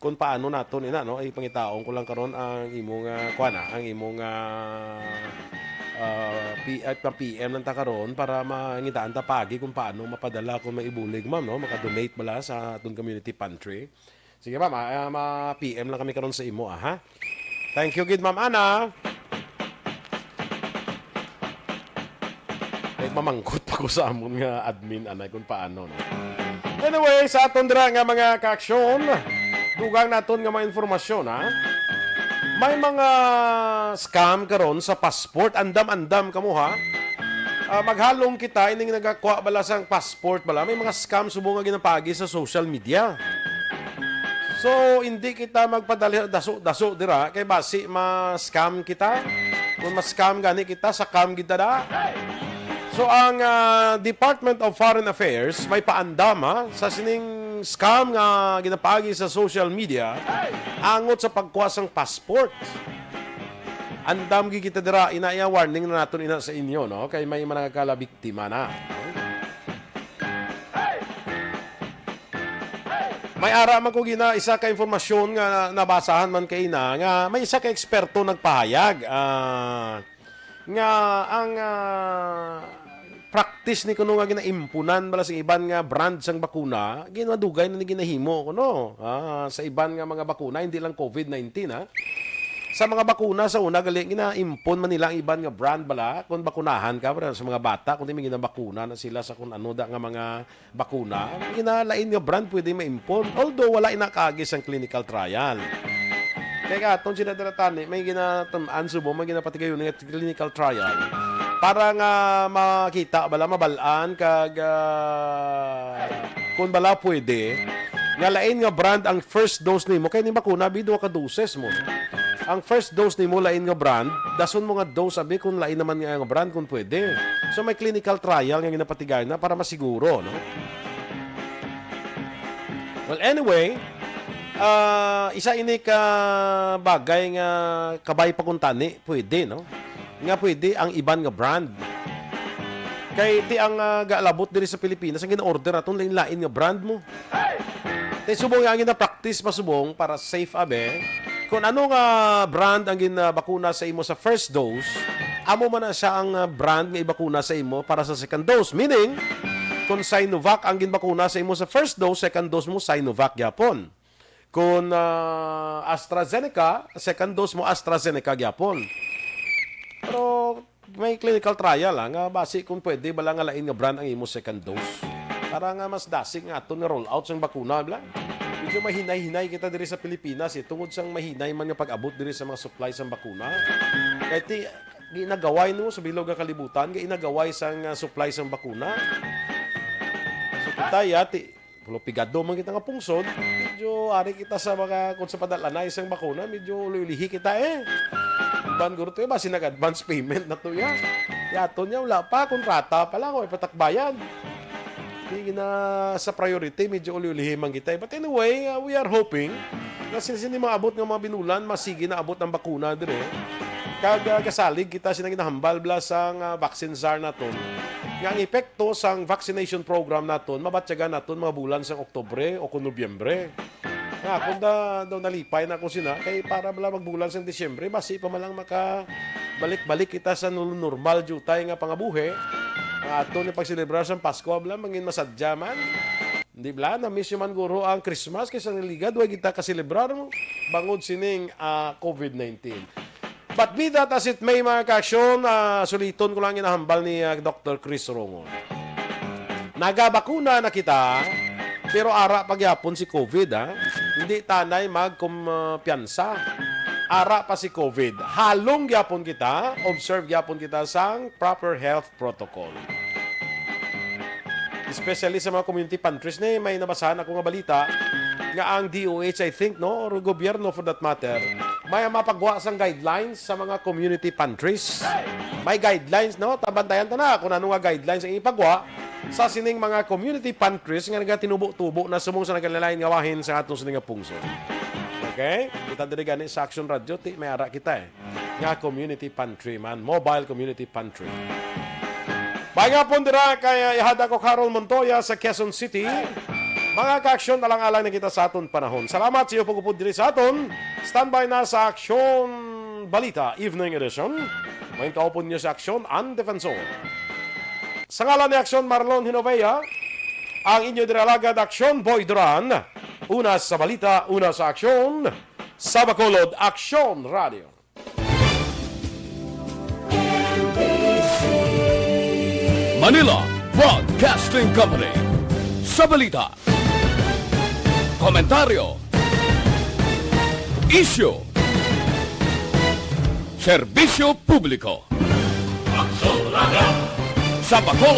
kung paano naton ina, no? Ipangitaon ko lang karon ang imong, ah, kuwan, ah, ang imong, ah, ah, P-, ah, pa-P M lang ta karon para mangitaan ta pagi kung paano mapadala kung may ibulig, ma'am, no? Maka-donate bala sa aton community pantry. Sige, ma'am, ah, ah, ma-P M lang kami karon sa imo, ah, ha? Thank you gid, Ma'am Ana. Ay, mamangkot pa ko sa amon nga admin, anay, kung paano, no? Anyway, sa aton dira nga mga kaaksyon, dugang naton nga mga informasyon, ha? May mga scam karon sa passport. Andam-andam kamo, ha? Ah, maghalong kita, ining nagakuha bala sang passport bala. May mga scam subong nga ginapagi sa social media. So, hindi kita magpadali daso-daso dira kay basi ma-scam kita. Kung ma-scam gani kita, sa cam kita da. So, ang, ah, Department of Foreign Affairs may paandam, ha, sa sining scam nga ginapagi sa social media angot sa pagkuha sang passport. Andam gid kita dira, ina, iya warning na naton ina sa inyo, no? Kay may mga nagkalabiktima na. May ara man ko gina isa ka informasyon nga nabasahan man kay ina nga may isa ka eksperto nagpahayag, ah, nga ang, ah, practice ni kuno nga ginaimpunan bala sa iban nga brand sang bakuna, ginadugay na ni ginahimo kuno, ah, sa iban nga mga bakuna, hindi lang covid nineteen, ha. Sa mga bakuna sa una gali ginaimpon man nila ang iban nga brand bala kung bakunahan ka, pero sa mga bata kung di man ginabakuna na sila sa kung ano da nga mga bakuna, ginalain nga brand pwede maimpon. Although wala ina kaagi sang clinical trial. Kay katon sila dira tani, may ginatun-an subo, may ginapatigayon nga clinical trial. Para nga makita bala, mabal-an kag, ah, kung bala pwede, nga lain nga brand ang first dose nimo, kay ni bakuna bi duha ka doses mo. Ang first dose nimo lain nga brand, dason mo nga dose abi kung lain naman nga, nga brand kung pwede. So may clinical trial nga ginapatigayon na para masiguro, no? Well, anyway, ah, isa ini ka bagay nga kabay pa kung tani, pwede, no? Nga pwede ang iban nga brand. Kay ti ang, ah, gaalabot diri sa Pilipinas, ang gina-order naton lain-lain nga brand mo. Ti subong nga ang gina-practice pa subong para safe, abi. Kung ano nga brand ang ginabakuna sa imo sa first dose, amo man na siya ang, ah, brand nga ibakuna sa imo para sa second dose. Meaning, kung Sinovac ang ginbakuna sa imo sa first dose, second dose mo Sinovac gyapon. Kung, ah, AstraZeneca, second dose mo AstraZeneca gyapon. Pero may clinical trial, ah, nga basi kung pwede bala nga lain nga brand ang imo second dose. Para nga mas dasig nga aton nga roll out sang bakuna, bala. Medyo mahinay-hinay kita diri sa Pilipinas, eh, tungod sang mahinay man nga pag-abot diri sa mga supply sang bakuna. Kay ti, ginagaway no sa bilog nga kalibutan, ginagaway sang, ah, supply sang bakuna. So, kita, yati, Pulo pigado man kita nga pungsod, medyo ari kita sa mga, kung sa padalanay sang bakuna, medyo ulihi kita, eh. Iban guro to, eh, basi nag-advance payment na to, ya. Yaton niya, wala pa, kontrata pa lang, o ipatakbayan. Di na sa priority, medyo ulihi man kita, eh. But anyway, uh, we are hoping nga sini, sini maabot nga mga binulan, masigi na abot ang bakuna dire. Kag, uh, kasalig kita sina ginahambal bala sang, uh, vaccine czar naton. Nga ang epekto sang vaccination program naton, mabatyagan naton mga bulan sang Oktubre o kung Nobyembre. Nga, kung da, daw nalipay na ko sina, kay para bala magbulan sang Disyembre, basi pa man lang makabalik-balik kita sa nul-, normal jutay nga pangabuhi. Nga aton ni pagselebrar sang Pasko, bala, mangin masadya man. Di bala, na-miss nyo man guro ang Christmas, kay sa naligad, way kita kaselebrar mo. Bangod sining, ah, covid nineteen. But be that as it may, mga kaaksyon, ah, suliton ko lang ginahambal ni, ah, Doktor Chris Rongon. Nagabakuna na kita, pero ara pa gyapon si covid, ha? Hindi tanay magkumpiyansa. Ara pa si covid. Halong gyapon kita, observe gyapon kita sang proper health protocol. Especially sa mga community pantries, ni may nabasahan ako nga balita nga ang D O H, I think, no, or gobyerno for that matter, may mapagwa sang guidelines sa mga community pantries. May guidelines, no? Tabantayan ta na kung ano nga guidelines ang ipagwa sa sining mga community pantries nga nagatinubo-tubo na subong sa nagkalain-lain nga bahin sa atong sining nga pungsod. Okay? Kita diri gani sa Action Radio, ti may ara kita, eh. Nga community pantry man, mobile community pantry. May nga pon dira kay, uh, ihada ko Carol Montoya sa Quezon City. Mga kaaksyon, alang-alang na kita sa aton panahon. Salamat sa iyo pag-upod diri sa aton. Standby na sa Aksyon Balita Evening Edition. May kaupod niyo sa Aksyon ang Defensor. Sa ngalan ni Aksyon Marlon Hinovea, ang inyo dira alagad Aksyon Boy Duran. Una sa balita, una sa aksyon. Sa Bacolod, Aksyon Radio. Manila Broadcasting Company. Sa balita, komentaryo, isyu, serbisyo publiko. Sa Bacolod,